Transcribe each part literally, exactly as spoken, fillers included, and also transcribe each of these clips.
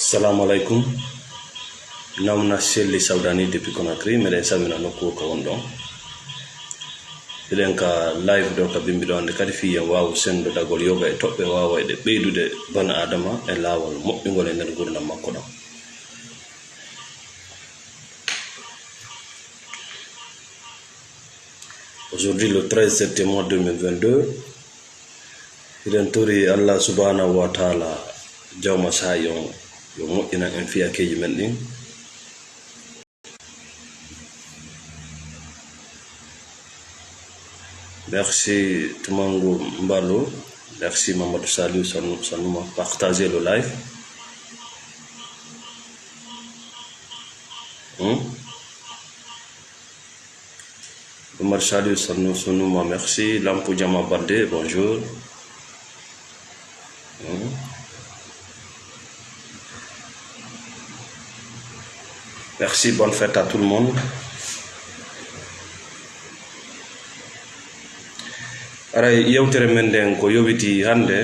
Assalamu alaikum. Namna Selli Saudani depuis Conakry, meɗen salmina nokku ka won ɗon. Hiɗen ka live ɗo ka bimbi ɗo hannde kadi fii en waawu senndodagol yoga e toɓɓe waawayɗe ɓeydude bana Adama e laawol moƴƴungol e nder ngurdam makko ɗam. Aujourd'hui, le treize septembre deux mille vingt-deux, hiɗen tori Allah subhanahu wa ta'ala, jawma saa'i on, yo moƴƴinan en fiyakeeji men ɗin. Merci Tumangu Mballo, merci Mamadou Saliou Sanu-, Sanouma, partagez le live. Hmm? Omar Saliou Sanu-, Sanouma, merci. Lampu Jama Balde, bonjour. Hmm. Merci, bonne fête à tout le monde. Aray, yewtere men nden ko yowiti hannde,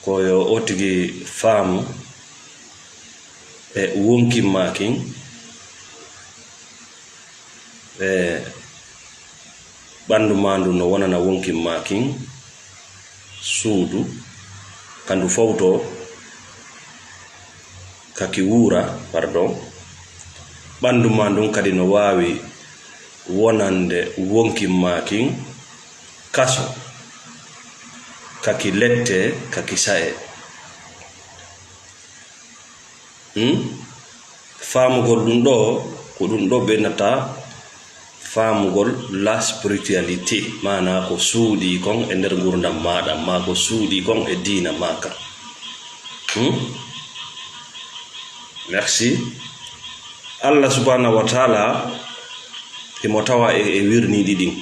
ko yo o tigi faamu e wonkin maakin, e ɓanndu maa ndu no wonana wonkin maa kin suudu, ka ndu fowtoo, ka ki wuura, pardon. Ɓanndu maa ndun kadi no waawi wonande wonkin maa kin kaso, ka ki lettee, ka ki sa'ee. Hmm? Faamugol ɗum ɗoo, ko ɗum ɗoo ɓe nata faamugol la spiritualité, maanaa ko suuɗii kon e nder ngurdam maaɗa, maa ko suuɗii kon e diina maa kan. Hmm? Merci. Allah subhanahu wa ta'ala himo tawa e, e wirniiɗi ɗin.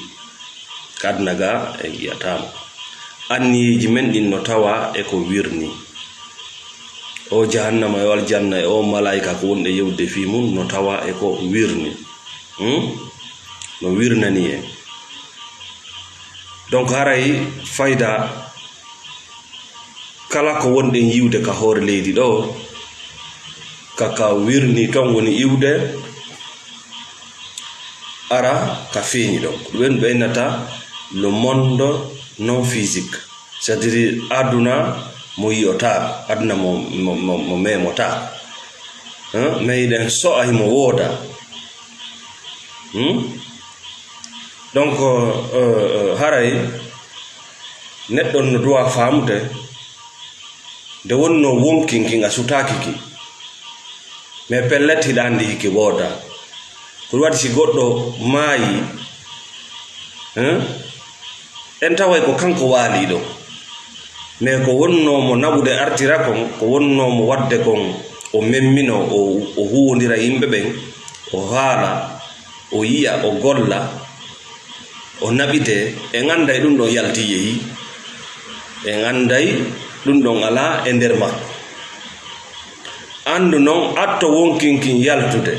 Ka aduna ga en yi'ataa mo. Anniyeeji men ɗin no tawa e ko wirni. O jahannama e o aljanna e o malaa'ika ko wonɗe yewde fii mun no tawa e ko wirni. Hmm? No wirnani en. Donc haray fayda kala ko wonɗen yi'ude ka hoore leydi ɗoo, ka ka wirni ton woni iwde, ara ka feeñi ɗon. Ko ɗum en ɓeynata le monde non physique, c'est-à-dire aduna mo yi'otaako, aduna mo, mo, mo, mo meemotaako. Hein? Mais hiɗen so'a himo wooda. Hmm? Donc, euh, euh, haray neɗɗo no duwa faamude nde wonnoo wonkin kin a sutaaki ki, mais pellet hiɗa anndi hiki wooda. Ko ɗum waɗi si goɗɗo maayi, hein, en taway ko kanko waali ɗo, mais ko wonnoo mo naɓude artira kon, ko wonnoo mo waɗde kon, o memmino, o, o huwondira yimɓe ɓen, o haala, o yi'a, o golla, o naɓitee, en annday ɗum ɗon yalti yehi, en annday ɗum ɗon alaa e nder makko. Anndu non atto wonkin kin yaltude.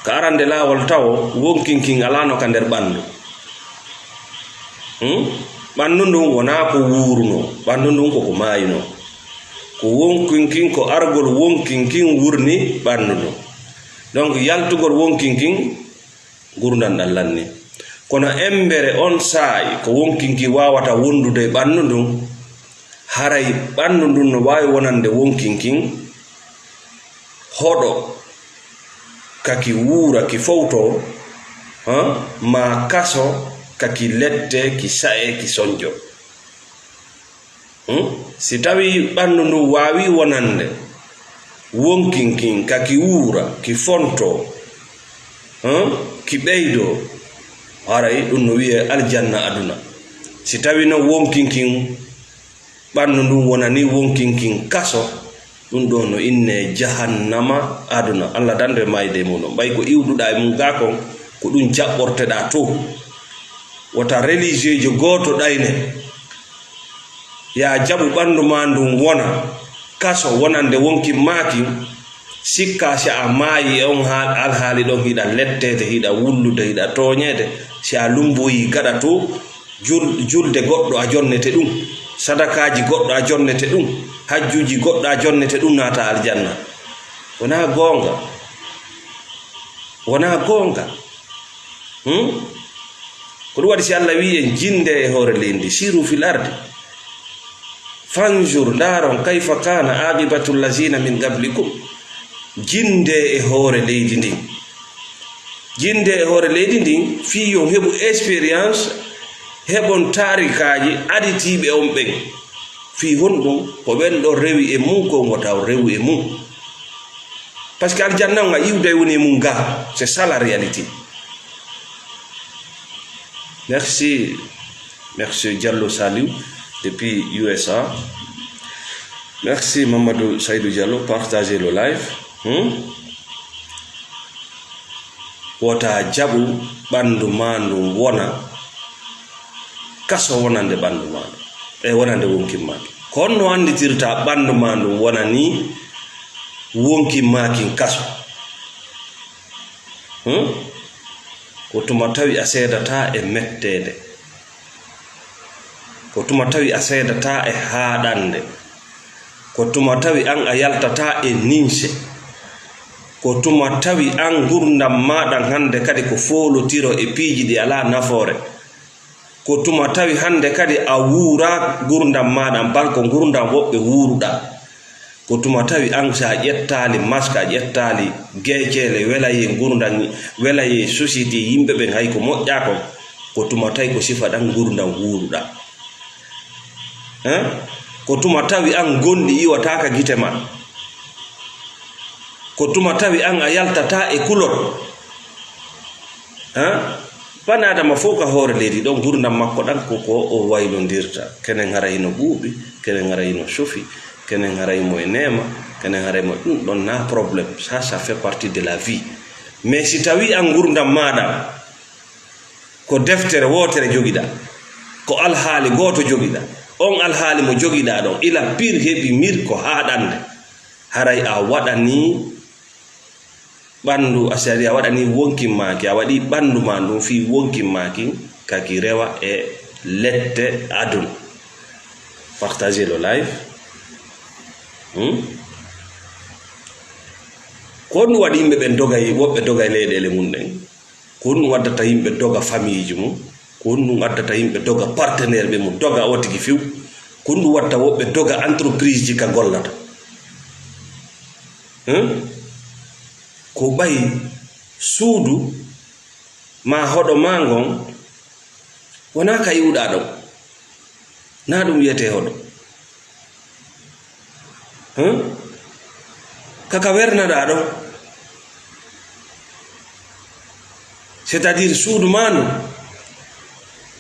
Ka arande laawol tawo wonkin kin alaano ka nder ɓanndu. Hmm? Ɓanndu ndun wonaa ko wuurunoo, ɓanndu ndun ko ko maayunoo. Ko wonkin kin, ko argol wonkin kin wurni ɓanndu ndun. Donc yaltugol wonkin kin, ngurndan ɗan lanni. Kono embere on saa'i ko wonkin kin waawata wondude e ɓanndu ndun, haray ɓanndu ndun no waawi wonande wonkin kin hoɗo, ka ki wuura, ki fowtoo, han, maa kaso, ka ki lettee, ki sa'ee, ki sonjoo. Hmm? Si tawii ɓanndu ndun waawii wonande wonkin kin, ka ki wuura, ki fontoo, hmm, ki ɓeydoo, haray ɗum no wi'ee aljanna aduna. Si tawii non wonkin kin, ɓanndu ndun wonanii wonkin kin kaso, ɗum ɗoo no innee jahannama aduna. Allah dandu e maayde e muuɗum. Ɓay ko iwduɗaa e mum gaa kon, ko ɗum jaɓɓorteɗaa too. Wota religieux jo gooto ɗayne. Yaa jaɓu ɓanndu maa ndun wona kaso wonande wonkin maa kin, sikkaa si a maayi e on haa-, alhaali ɗon, hiɗa letteede, hiɗa wullude, hiɗa tooñeede, si a lumboyii gaɗa too, jul-, julde goɗɗo a jonnete ɗum. Sadakaaji goɗɗo a jonnete ɗum, hajjuuji goɗɗo a jonnete ɗum naata aljanna. Wonaa goonga. Wonaa goonga. Hmm? Ko ɗum waɗi si Allah wi'i en, "Jinde e hoore leydi, siru fil ardi. Fanzur, ndaaron, kayfa kana aqibatu allazina min qablikum." Jinde e hoore leydi ndin. Jinde e hoore leydi ndin, fii yo heɓu expérience, heɓon taarikaaji aditiiɓe on ɓen. Fii honɗum? Ko ɓen ɗon rewi e mum, ko ngo taw rewu e mum. Parce que aljanna on a iwday woni e mum ga. C'est ça la réalité. Merci. Merci Diallo Saliou depuis U S A. Merci Mamadou Saïdou Diallo, partagez le live. Hmm? Wota jaɓu ɓandu ma ndun wona kaso wonande ɓandu ma ndun, e wonande wonkin ma kin. Ko honno anditirta ɓandu ma ndun wonani wonkin ma kin kaso? Hmm? Ko tuma tawi a seedata e metteende. Ko tuma tawi a seedata e haaɗande. Ko tuma tawi an a yaltata e ninse. Ko tuma tawi an ngurndan maaɗan hande kadi ko foolotiro e piiji ɗi alaa nafoore. Ko tuma tawi hande kadi a wuura ngurndan maaɗan, bal ko ngurndan woɓɓe wuuruɗaa. Ko tuma tawi an, si a ƴettaali mask, a ƴettaali geeceele, welayee ngurndan, welayee société yimɓe ɓen, hay ko moƴƴaa kon, ko tuma tawi ko sifa ɗan ngurndan wuuruɗaa. Hein? Ko tuma tawi an gonɗi iwataaka gite ma. Ko tuma tawi an a yaltataa e kulot. Hein? Bani Adama fof ka hoore leydi ɗo, ngurndan makko ɗan ko, ko o waylondirta. Kenen haray hino ɓuuɓi, kenen haray hino cofi, kenen haray mo e neema, kenen haray mo, ɗum ɗon na problème. Ça, ça fait partie de la vie. Mais si tawi an ngurndan maaɗa ko deftere wootere jogiɗaa, ko alhaali gooto jogiɗaa, on alhaali mo jogiɗaa ɗon, ila pir heɓi mir ko haaɗande, haray a waɗanii ɓanndu, a sari a waɗanii wonkin maa kin, a waɗii ɓanndu maa ndun fii wonkin maa kin, ka ki rewa e lette aduna. Partagez le live. Hmm? Ko honɗum waɗi yimɓe ɓen dogay, woɓɓe dogay leyɗeele mun ɗen? Ko honɗum waddata yimɓe doga famiiji mun? Ko honɗum addata yimɓe doga partenaire ɓe mun, doga o tigi few? Ko honɗum watta woɓɓe doga entreprise ji ka gollata? Hein? Ko ɓay suudu maa hoɗo maa ngon wonaa ka iwɗaa ɗon. Na ɗum wiyetee hoɗo. Hum? Kaka wernaɗaa ɗon. C'est-à-dire suudu maa ndun,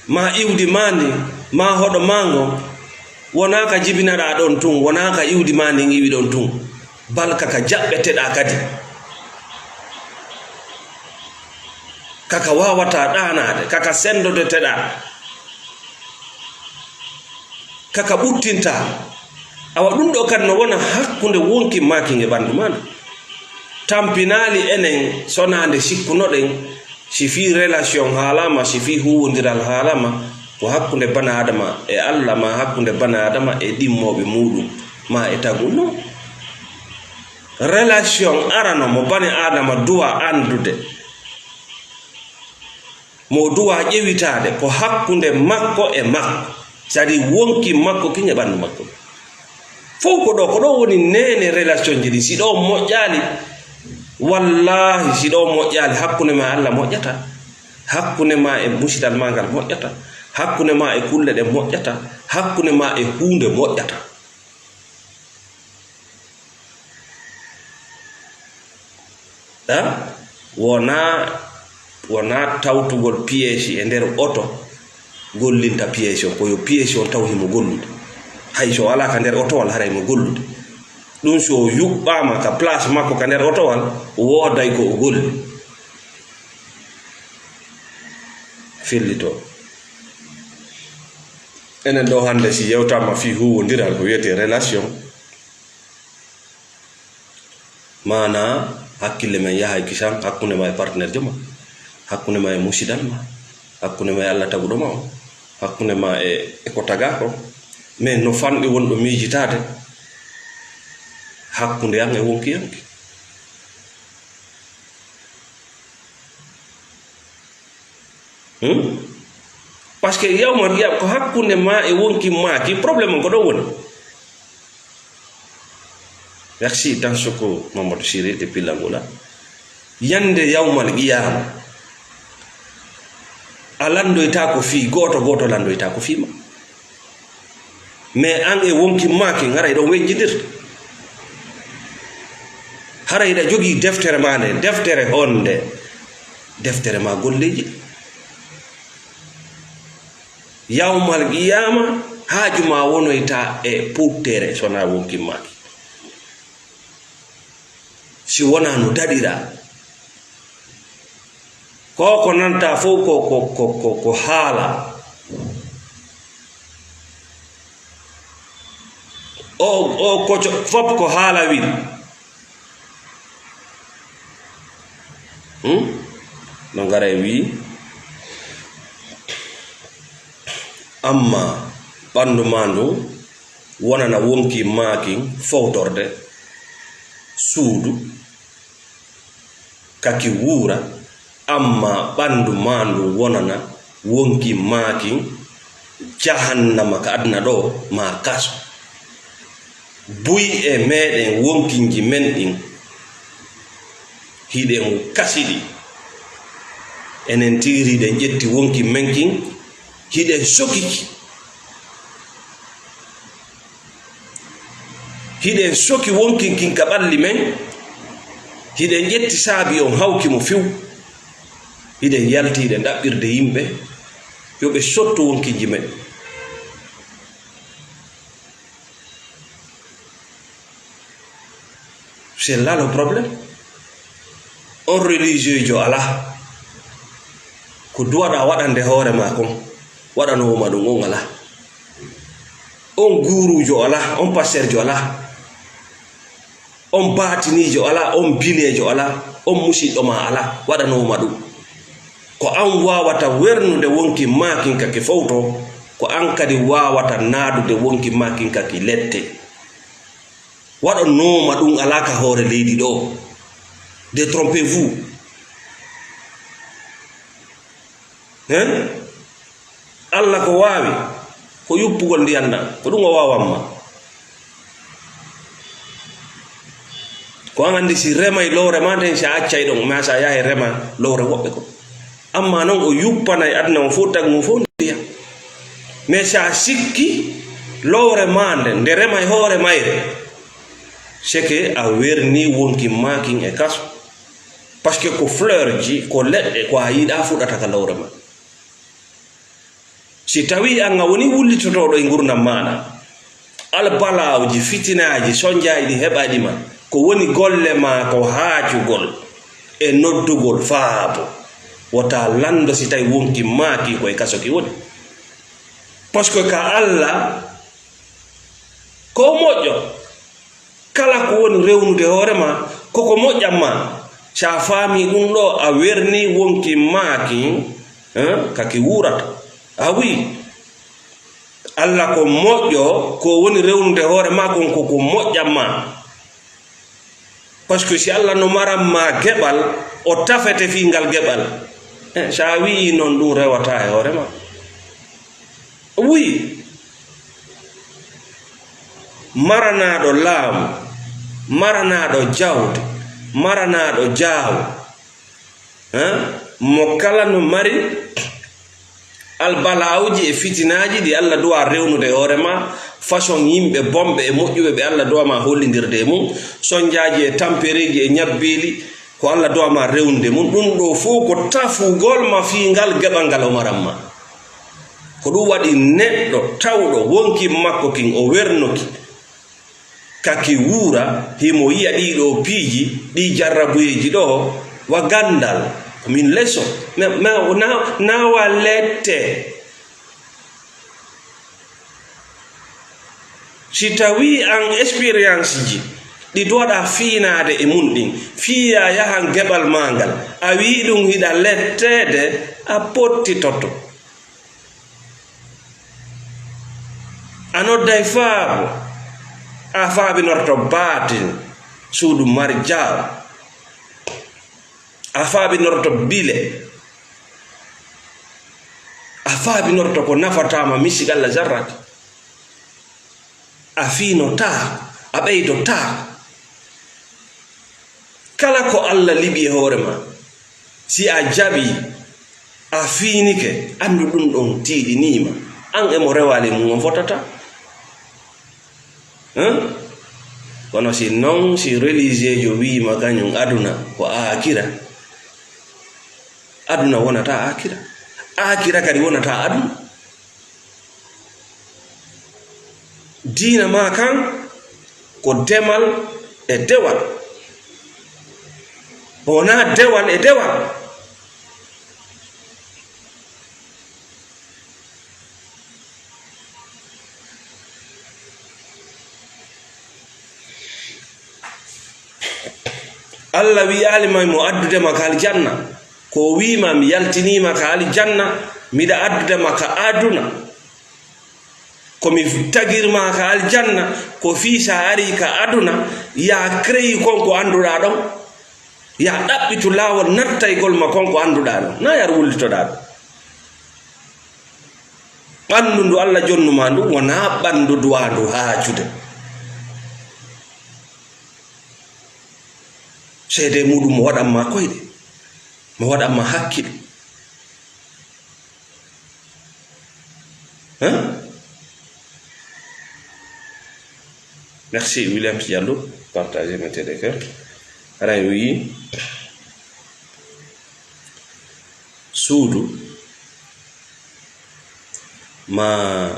maa iwdi maa ndin, maa hoɗo maa ngon, wonaa ka jibinaɗaa ɗon tun, wonaa ka iwdi maa ndin iwi ɗon tun. Bal kaka jaɓɓeteɗaa kadi. Kaka waawataa ɗaanaade, kaka senndodeteɗaa, kaka ɓuttintaa. Awa ɗum ɗoo kadi no wona hakkunde wonkin maa kin e ɓanndu maa ndun. Tampinaali enen, sonaa nde sikkunoɗen, si fii relation haalaama, si fii huuwondiral haalaama, ko hakkunde bana Adama e Alla, maa hakkunde bana Adama e ɗimmooɓe muuɗum, maa e tagu. Non. Relation arano mo bani Adama duwa anndude, mo duwa ƴewitaade, ko hakkunde makko e makko, c'est-à-dire wonkin makko kin e ɓanndu makko. Fow ko ɗoo, ko ɗoo woni neene relation ji ɗin. Si ɗoo moƴƴaali, wallaahi, si ɗoo moƴƴaali, hakkunde maa e Alla moƴƴataa, hakkunde maa e musidal maa ngal moƴƴataa, hakkunde maa e kulle ɗen moƴƴataa, hakkunde maa e huunde moƴƴataa. A? Wonaa, wonaa tawtugol piyeesi e nder oto gollinta piyeesi on, ko yo piyeesi on taw himo gollude. Hay so o alaa ka nder otowal, haray himo gollude. Ɗum so o yuɓɓaama ka place makko ka nder otowal, wooday ko o golli. Fillitoo. Enen ɗoo hannde, si yewtaama fii huuwondiral, ko wiyetee relation, maanaa hakkille men yahay kisan hakkunde maa e partenaire jo maa, hakkunde maa e musidal maa, hakkunde maa e Alla taguɗo maa on, hakkunde maa e, e ko tagaa kon. Mais no fanɗi wonɗo miijitaade hakkunde an e wonki yanki. Hmm? Parce que yawmal qiyama ko hakkunde ma e wonki maaki, problème on ko ɗon woni. Merci dans ce que Mamadou Siré depuis Langola. Yande yawmal qiyama, a landoyta ko fii gooto, gooto landoyta ko fii ma. Mais an e wonki maaki, haray ɗon wenjidir. Haray hiɗa jogii deftere ma nde, deftere honde? Deftere ma golleeji. Yawmal qiyama, haaju ma wonoyta e puuttere, so na wonki maaki. Si wonaa no daɗiraa, ko ko nanta fof ko, ko, ko, ko, ko haala. O, o koco fof ko haala wi. Hmm? No ngara e wi. Amma ɓanndu ma ndu wonana wonki maakin fowtorde, suudu, kaki wuura, amma ɓanndu ma ndu wonana wonki maakin jahannama ka aduna ɗo, ma kaso. Buy e meɗen wonkinji men ɗin, hiɗen kasiɗi. Enen tigi hiɗen ƴetti wonki men kin, hiɗen sokiki. Hiɗen soki wonkin kin ka ɓalli men, hiɗen ƴetti saabi on hawki mo few, hiɗen yalti hiɗen ɗaɓɓirde yimɓe yo ɓe sotto wonkinji men. C'est là le problème. On religieujo alaa ko duwaɗa waɗande hoore ma kon, waɗanoowo ma ɗum on alaa. On guuruujo alaa, on pasterjo alaa, on baatiniijo alaa, on bineejo alaa, on musiɗɗo ma alaa, waɗanoowo ma ɗum. Ko an waawata wernude wonki maakin ka ki fowto, ko an kadi waawata naadude wonki maakin ka ki lette. Waɗanoowo ma ɗum alaa ka hoore leydi ɗo. Détrompez-vous. Hein? Alla ko waawi, ko yuppugol ndiyan ɗan, ko ɗum o waawan ma. Ko an anndi si remay lowre ma nden, si a accay ɗon, ma si a yahay rema lowre woɓɓe ko. Amma non o yuppanay aduna on fof, tagu on fof ndiyan. Mais si a sikki lowre ma nden, nde remay hoore mayre, c'est que a werni wonki maakin e kaso. Parce que ko fleur ji, ko leɗɗe, ko a yiɗa fuɗata ka lowre ma. Si tawii an a woni wullitotooɗo e ngurndan maaɗa, albalaaji, fitinaaji, sonjaaji ɗi heɓaɗi ma, ko woni golle ma ko haacugol e noddugol faabo, wota lando si tawi wonki maaki ko e kaso ki woni. Parce que ka Alla, ko moƴƴo. Kala ko woni rewnude hoore ma, koko moƴƴan ma. Si a faami ɗum ɗo, a werni wonki maaki, eh, kaki wuurata. A wi, Alla ko moƴƴo, ko woni rewnude hoore ma kon koko moƴƴan ma. Parce que si Alla no maran ma geɓal, o tafete fii ngal geɓal. Eh, si a wi'i non ɗum rewata e hoore ma. Wi, maranaaɗo laamu, maranaaɗo jawdi, maranaaɗo jaawo, eh, mo kala no mari albalaawuji e fitinaaji ɗi Alla duwa rewnude e hoore ma, façon yimɓe bonɓe e moƴƴuɓe ɓe Alla duwa ma hollindirde e mum, sonjaaji e tampereeji e ñabbeeli, ko Alla duwa ma rewnude mum, ɗum ɗo fof ko tafugol ma fii ngal geɓal ngal o maran ma. Ko ɗum waɗi neɗɗo tawɗo wonki makko kin o wernoki, kaki wuura, himo yiya ɗii ɗoo piiji, ɗii jarrabuyeeji ɗoo, wa ganndal, ko min leso, mais, mais na, na wa lette. Si tawii an expérience ji ɗi duwaɗa fiinaade e mun ɗin, fii a yahan geɓal maa ngal, a wii ɗum hiɗa letteede, a pottitoto. A A nodday faabo, a faabinorto baatin, suudu marjaaw, a faabinorto bile, a faabinorto ko nafataa ma misiqalla zarrati. A fiinotaako, a ɓeydotaako. Kala ko Alla liɓi e hoore ma, si a jaɓii, a fiinike, anndu ɗum ɗon tiiɗinii ma. An e mo rewaali mum on fotataa. Hein? Kono si non, si religieujo wiima kañum aduna ko aakira, aduna wonata aakira. Aakira kadi wonata aduna. Diina ma kan ko demal e dewal. Wona dewal e dewal. Allah wi'aali ma mo addude ma ka aljanna. Ko o wi'i ma, mi yaltinii ma ka aljanna, miɗa addude ma ka aduna. Ko mi tagir ma ka aljanna, ko fii sa ari ka aduna, ya créé kon ko annduɗaa ɗon. Ya ɗaɓɓitu laawol nattaygol ma kon ko annduɗaa ɗon. Na yar wullitoɗaa ɗon. Ɓanndu ndu Allah jonnu ma ndu wonaa ɓanndu duwaandu haajude. Seede muɗum mo waɗan ma koyɗe, mo waɗan ma hakkil. Hein? Merci, William Diallo. Partagez, mettez des cœurs. Aray o wi'i, suudu ma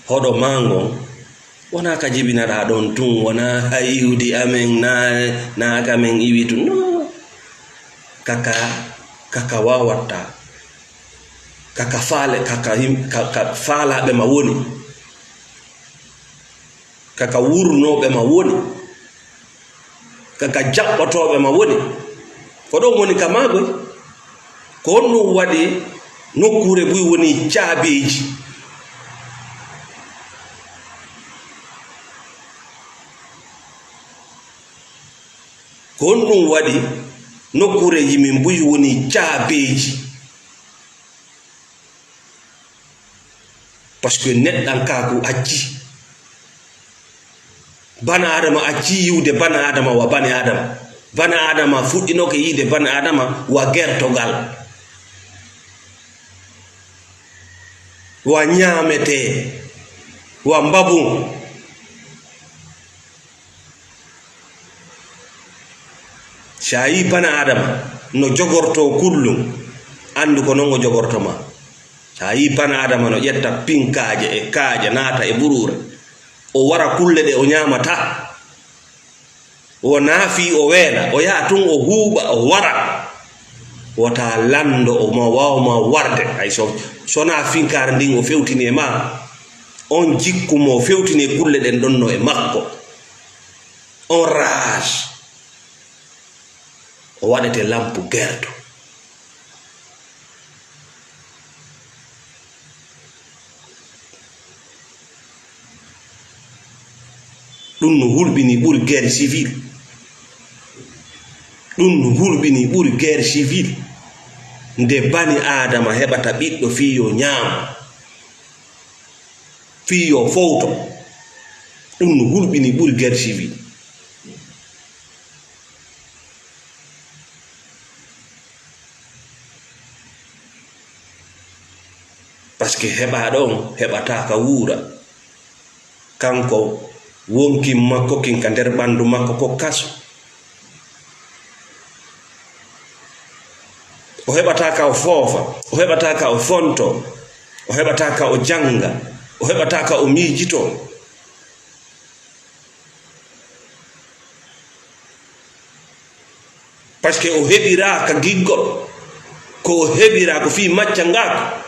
hoɗo maa ngon, wonaa ka jibinaɗaa ɗon tun, wonaa ka iwdi amen, naa, naa ka men iwi tun. No. Kaka, kaka waawatta. Kaka faale, kaka him-, ka, ka faalaaɓe ma woni. Kaka wurnooɓe ma woni. Kaka jaɓɓotooɓe ma woni. Ko ɗon woni ka maagoy. Ko honɗum waɗi nokkuure buy woni caabeeji? Ko honɗum waɗi nokkuureeji min buy woni caabeeji? Parce que neɗɗankaaku accii. Bana Adama accii yi'ude bana Adama wa bani Adama. Bana Adama fuɗɗinoke yi'ude bana Adama wa gertogal, wa ñaametee, wa mbabun. Si a yii bana Adama no jogortoo kullum, anndu ko non o jogorto ma. Si a yii bana Adama no ƴetta pinkaaje e kaaƴe naata e buruure, o wara kulle ɗe o ñaamataa. Wonaa fii o weela, o yaha tun o huuɓa, o wara. Wota lanndo o ma waaw ma warde. Hay so, so wonaa finkaare ndin o fewtini e ma, on jikku mo fewtini e kulle ɗen ɗon no e makko. On rage. O waɗete lampu gerto. Ɗum no hulɓini ɓuri guerre civile. Ɗum no hulɓini ɓuri guerre civile. Nde bani Aadama heɓata ɓiɗɗo fii yo ñaamo, fii yo fowto. Ɗum no hulɓini ɓuri guerre civile. Parce que heɓaaɗo on heɓataa ka wuura. Kanko wonkin makko kin ka nder ɓandu makko ko kaso. O heɓataa ka o foofa, o heɓataa ka o fonto, o heɓataa ka o janga, o heɓataa ka o miijito. Parce que o heɓiraa ka giggol, ko o heɓiraa ko fii macca ngaaka.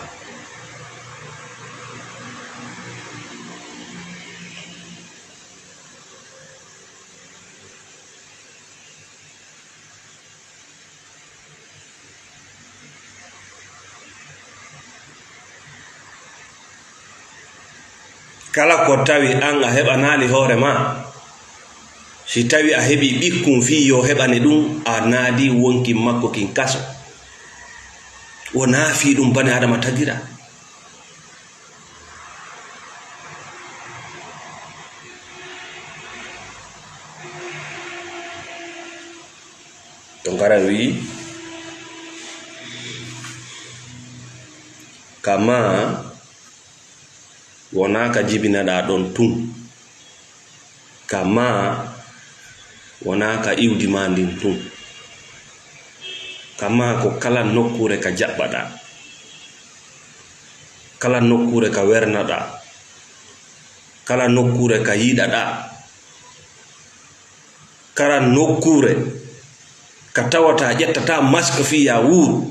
Kala ko tawi an a heɓanaali hoore ma, si tawi a heɓi ɓikkun fii yo heɓane ɗun, a naadi wonkin makko kin kaso. Wonaa fii ɗun bani Aadama tagira. Tonkara wi'i, kama wonaa ka jibinaɗaa ɗon tun. Ka maa wonaa ka iwdi maa ndin tun. Ka maa ko kala nokkuure ka jaɓɓaɗaa, kala nokkuure ka wernaɗaa, kala nokkuure ka yiɗaɗaa, kala nokkuure ka tawata ƴettataa mask fii yaa wuuru.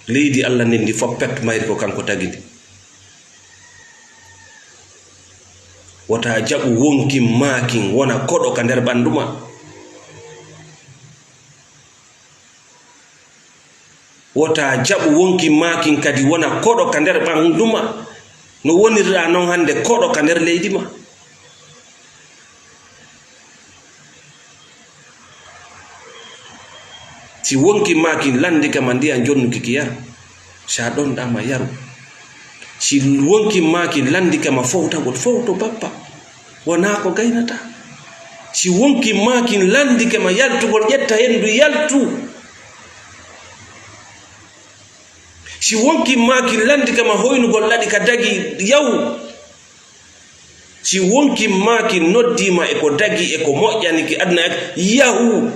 Leydi Alla ndin ndi fof pet mayri ko kanko tagi ndi. Wota jaɓu wonkin maakin wona koɗo ka nder ɓanndu ma. Wota jaɓu wonkin maakin kadi wona koɗo ka nder ɓanndu ma. No wonirɗaa non hannde koɗo ka nder leydi ma. Si wonkin maakin lanndike ma ndiyan jonnuki ki yar, si a ɗonɗaa ma yaru. Si wonkin maakin lanndike ma fowtagol, fowto bappa. Wonaa ko gaynata. Si wonkin maakin lanndike ma yaltugol, ƴetta henndu yaltu. Si wonkin maakin lanndike ma hoynugol ɗaɗi ka dagi, yawu. Si wonkin maakin noddii ma e ko dagi e ko moƴƴani ki aduna e, yahu.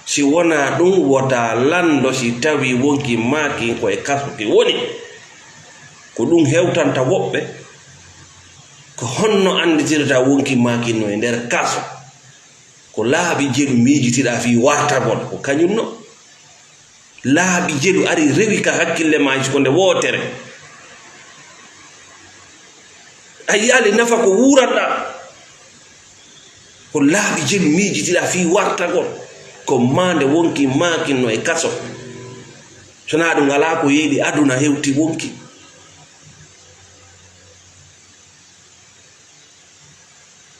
Si wonaa ɗun, wota lanndo si tawii wonkin maakin ko e kaso ki woni. Ko ɗun hewtanta woɓɓe. Ko honno annditirta wonkin maakin no e nder kaso? Ko laabi jelu miijitiɗaa fii wartagol, ko kañun non. Laabi jelu ari rewi ka hakkille maa, hay si ko nde wootere. A yi'aali nafa ko wuuranɗaa. Ko laabi jelu miijitiɗaa fii wartagol. Ko maa nde wonkin maakin no e kaso. So naa ɗun alaa ko yeeɗi aduna hewti wonkin.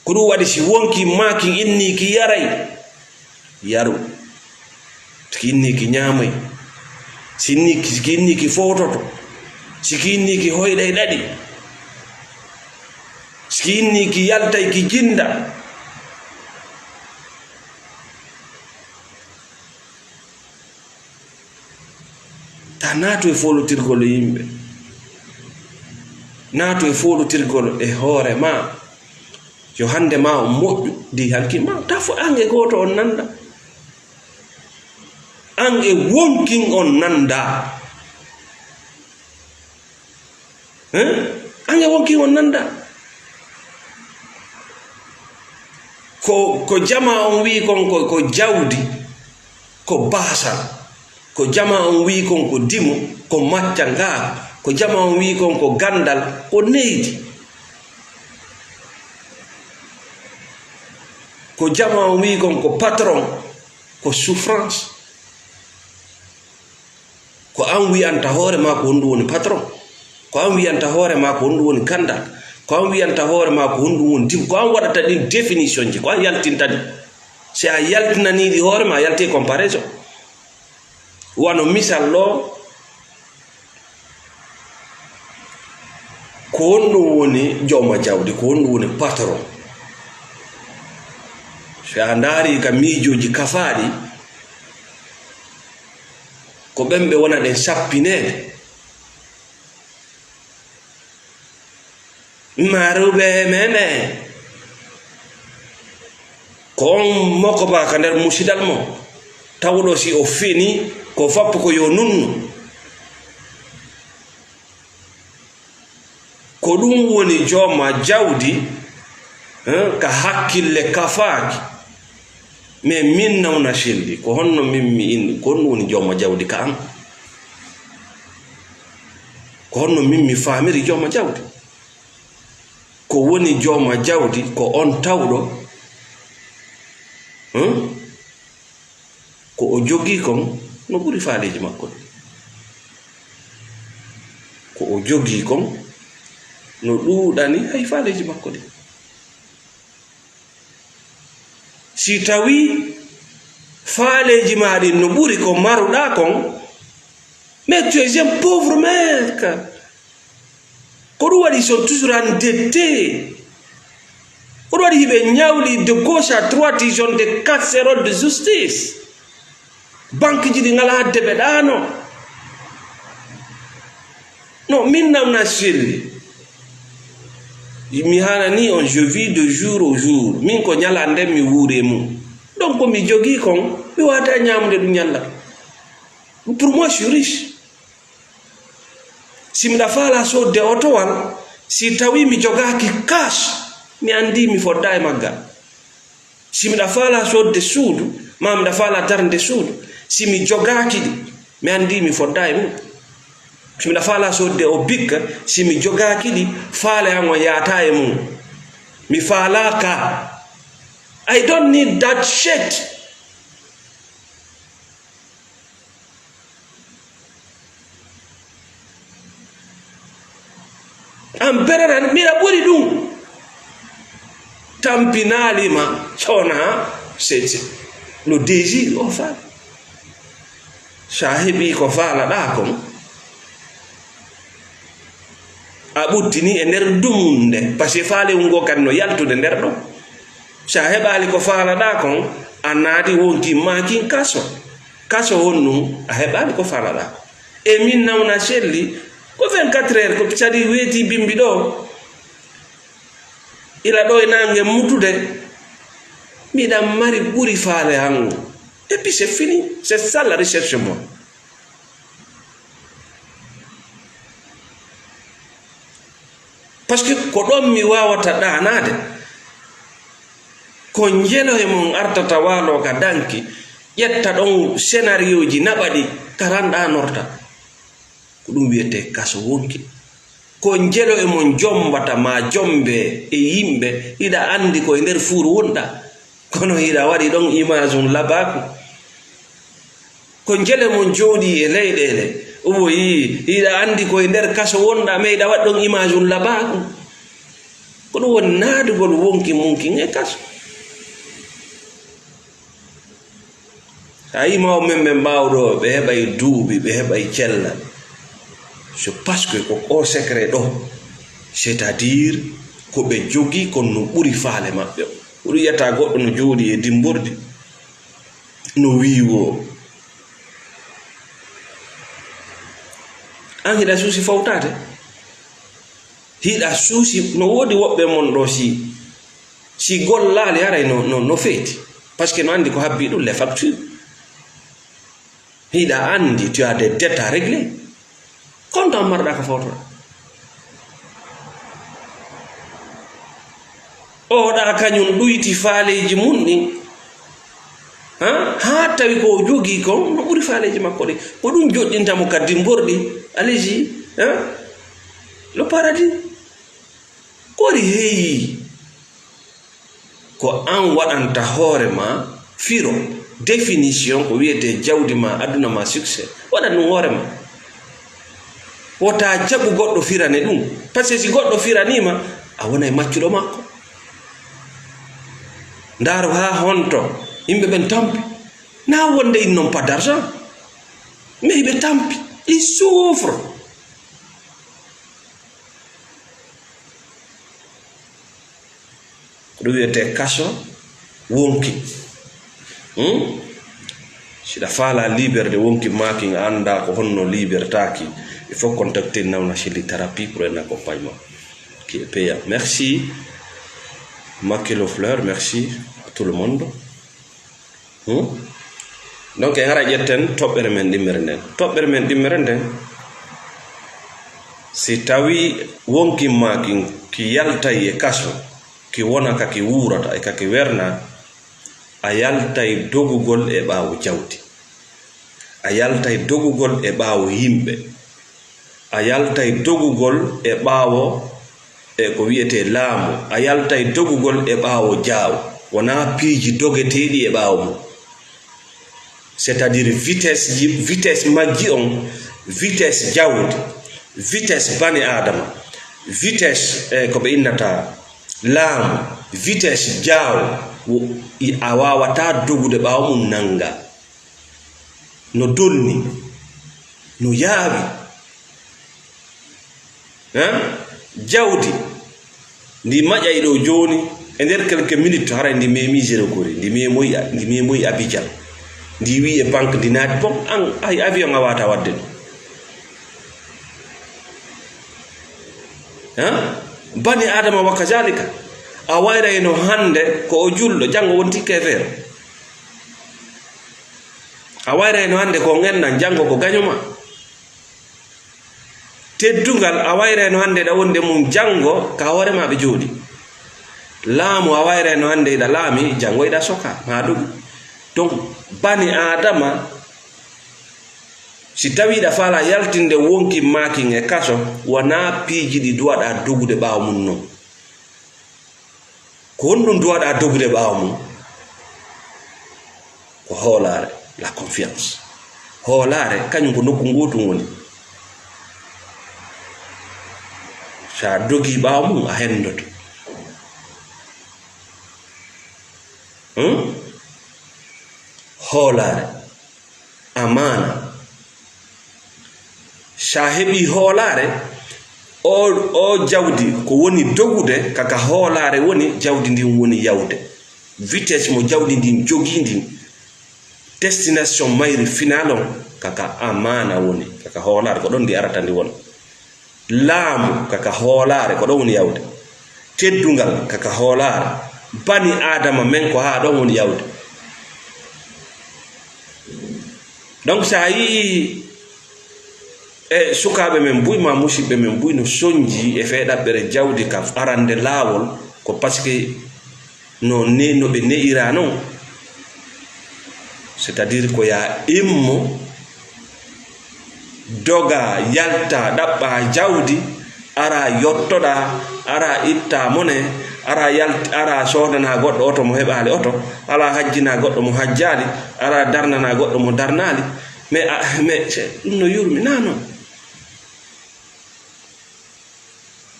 Ko ɗun waɗi si wonkin maakin innii ki yaray, yaru. Si ki innii ki ñaamay. Si innii ki, si ki innii ki fowtoto. Si ki innii ki hoyɗay ɗaɗi. Si ki innii ki yaltay ki jinnda. Ta naatu e foolotirgol e yimɓe. Naatu e foolotirgol e hoore maa. Yo hannde maa on moƴƴu, ndi hanki maa. Ta fo an e gooto on nannda. An e wonkin on nannda. Hein? An e wonkin on nannda. Ko, ko jamaa on wi'i kon ko, ko jawdi, ko baasal. Ko jamaa on wi'i kon ko dimo, ko macca ngaa. Ko jamaa on wi'i kon ko ganndal, ko neydi. Ko jamaa on wi'i kon ko patron, ko souffrance. Ko an wi'anta hoore maa ko honɗum woni patron. Ko an wi'anta hoore maa ko honɗum woni ganndal. Ko an wi'anta hoore maa ko honɗum woni dimo. Ko an waɗata ɗin définition ji. Ko an yaltinta ɗi. Si a yaltinanii ɗi hoore maa, a yalti e comparaison. Wano misal ɗoo, ko honɗum woni jooma jawdi, ko honɗum woni patron? Si a ndaarii ka miijooji kafaaɗi, ko ɓen ɓe wona ɗen sappineede. Marube meme. Ko on mokoba ka nder musidal mo, tawɗo si o fini, ko fappu ko yo nunnu. Ko ɗum woni jooma jawdi, eh, ka hakkille kafaaki. Mais min nawna selli, ko honno min mi inni, ko honno woni jooma jawdi ka an? Ko honno min mi faamiri jooma jawdi? Ko woni jooma jawdi ko on tawɗo, hmm? Ko o jogii kon no ɓuri faaleeji makko ɗin. Ko o jogii kon No ɗuuɗani hay faaleeji makko ɗin. Si tawii faaleeji maa ɗin no ɓuri ko maruɗaa kon, mais tu es un pauvre mec. Ko ɗum waɗi ils sont toujours endettés. Ko ɗum waɗi hiɓe ñawli de gauche à droite, ils ont des casseroles de justice. Banque ji ɗi ngalaa deɓe ɗaano. No, min namna selli. Mi hanani on, je vis de jour au jour. Min ko ñalande mi wuuri e mum. Donc, ko mi jogii kon, mi waata ñaamude ɗum ñalla. Pour moi, je suis riche. Si miɗa faala soodde otowal, si tawii mi jogaaki cash, mi anndi mi foddaa e maggal. Si miɗa faala soodde suudu, maa miɗa faala darnde suudu, si mi jogaaki ɗi, mi anndi mi foddaa e mum. Si miɗa faala soodde o bikka, si mi jogaaki ɗi, faale an on yaataa e mum. Mi faalaaka. I don't need that shit. An berana miɗa ɓuri ɗum. Tampinaali ma sona sese no désir o faala. Sa heɓi ko faalaɗa kon, a ɓuttini e nder dumunde, parce que faale ngo kadi no yaltude nder ɗo. Sa heɓaali ko faalaɗa kon, a naati wonki makin kaso. Kaso honɗum? A heɓaali ko faalaɗa ko. E min nawna selli ko vingt-quatre heures, ko sadi weeti bimbi ɗo. Ila ɗo e nange mutude. Miɗa mari ɓuri faale hango. Et puis c'est fini. C'est ça la recherche moi. Parce que ko ɗon mi wawata ɗaanaade. Ko njelo e mon artata waalo ka danki, ƴetta ɗon senarioji naɓa ɗi, ka ran ɗaanorta. Ko ɗum wiyetee kaso wonki. Ko njelo e mon jombata ma jombe e yimɓe, iɗa andi ko e nder fuuru wonɗa. Kono hiɗa waɗi ɗon image un labaaku. Ko njele mon jooɗii e leyɗeele, o woyi, hiɗa anndi ko e nder kaso wonɗa, mais hiɗa waɗi ɗon image un labaaku. Ko ɗum woni naadugol wonki munkin e kaso. A yii mawɓe men ɓen ɓaawo ɗo, ɓe heɓay duuɓi, ɓe heɓay cellal. C'est parce que ko o secret ɗo, c'est-à-dire ko ɓe jogii kon no ɓuri faale maɓɓe on. Ko ɗum yiyata goɗɗo no jooɗii e dimbordi, no wiiwoo. An hiɗa suusi fawtaade? Hiɗa suusi, no woodi woɓɓe mon ɗo si, si gollaali haray no, no, no feeti. Parce que no anndi ko habbii ɗum, les factures. Hiɗa anndi, tu as des dettes à régler. Kontan marɗa ka fawtoɗa. Oɗa kañum ɗuyti faaleeji mun ɗin. Ha? Haa tawi ko o jogii kon, no ɓuri faaleeji makko ɗin. Ko ɗum joɗɗinta mo ka dimborɗi. Allez-y, ha? Le paradis. Ko waɗi heeyi? Ko an waɗanta hoore ma firo, définition ko wiyetee jawdi ma, aduna ma, succès. Waɗan ɗum hoore ma. Wota jaɓu goɗɗo firane ɗum. Parce que si goɗɗo firanii ma, a wonay maccuɗo makko. Ndaaru haa honto yimɓe ɓen tampi. Na wonde ils n'ont pas d'argent. Mais ɓe tampi. Ils souffrent. Ko ɗum wiyetee kaso wonki. Hmm? Si ɗa faala liberté wonki makin, a annda ko honno libertaki, il faut contacter Nawna Selli Thérapie pour un accompagnement qui est payant. Merci. Makilo Fleur, merci à tout le monde. Hmm? Donc, en ara ƴetten toɓɓere men ɗimmere nden. Toɓɓere men ɗimmere nden, si tawi wonkin ma kin ki yaltay e kaso, ki wona ka ki wuurata e ka ki werna, a yaltay dogugol e ɓaawo jawdi. A yaltay dogugol e ɓaawo yimɓe. A yaltay dogugol e ɓaawo e ko wiyetee laamu. A yaltay dogugol e ɓaawo jaaw. Wonaa piiji dogeteeɗi e ɓaawo mum. C'est-à-dire vitesse ji, vitesse majji on, vitesse jawdi, vitesse bani Aadama. Vitesse, e ko ɓe innata laamu, vitesse jaaw, wo-, i-, a waawataa dogude ɓaawo mum nannga. No dolni, no yaawi. Hein? Jawdi, ndi maƴay ɗo jooni, e nder quelques minutes, haray ndi memi Zéro Gorée, ndi memoyi, ndi memoyi Abidjan. Ndi wi'i e banque, ndi naati, bon, an, ay, avion a waata wadde ɗum. Hein? Bani Adama wa kazalika. A wayray no hannde ko o julɗo, janngo wonti keefeero. A wayray no hannde ko o ngennan, janngo ko gaño ma. Teddungal, a wayray no hannde ɗa wonde mum, janngo ka hoore ma ɓe jooɗi. Laamu, a wayray no hannde ɗa laami, janngo ɗa soka, ma dogi. Donc, bani Adama, si tawi ɗa faala yaltinde wonki maakin e kaso, wonaa piiji ɗi duwaɗa dogude ɓaawo mum non. Ko honɗum duwaɗa dogude ɓaawo mum? Ko hoolaare, la confiance. Hoolaare, kañum ko nokku ngootum woni. So a dogii ɓaawo mum, a henndoto. Hmm? Hoolaare. Amaana. Sa heɓii hoolaare, o, o jawdi ko woni dogude, kaka hoolaare woni, jawdi ndin woni yawde. Vitesse mo jawdi ndin jogii ndin, destination mayri final on, kaka amaana woni, kaka hoolaare, ko ɗon ndi arata ndi wona. Laamu kaka hoolaare, ko ɗon woni yawde. Teddungal kaka hoolaare. Bani Aadama men ko haa ɗon woni yawde. Donc, so a yii e sukaaɓe men buy, ma musiɓɓe men buy no sonji e fee ɗaɓɓere jawdi ka arande laawol, ko parce que no ne-, no ɓe ne'ira non. C'est-à-dire ko ya immo, doga, yalta, ɗaɓɓa jawdi, ara yottoɗa, ara itta mone, ara yalt-, ara soodana goɗɗo oto mo heɓaali oto, ala hajjina goɗɗo mo hajjaali, ara darnana goɗɗo mo darnaali. Mais, a, mais c'est, ɗum no yurmi, na non.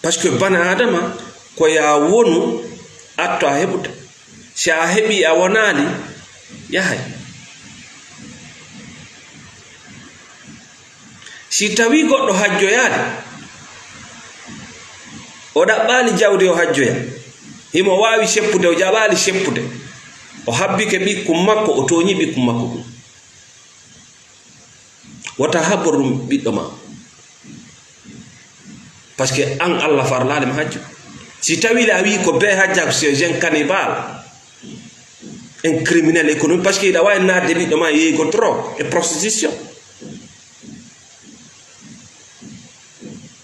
Parce que bana Adama, ko ya wonu atto a heɓude. Si a heɓi a wonaali, yahay. Si tawi goɗɗo hajjoyaali, o ɗaɓɓaali jawdi o hajjoya, himo waawi seppude, o jaɓaali seppude, o habbike ɓikkun makko, o tooñi ɓikkun makko ɗum. Wota habbor ɗum ɓiɗɗo ma. Parce que an Allah farlaali ma hajju. Si tawi le a wi ko be hajja ko c'est un cannibale, un criminel économique, parce que iɗa wawi naatde ɓiɗɗo ma yeeygo drogue e prostitution.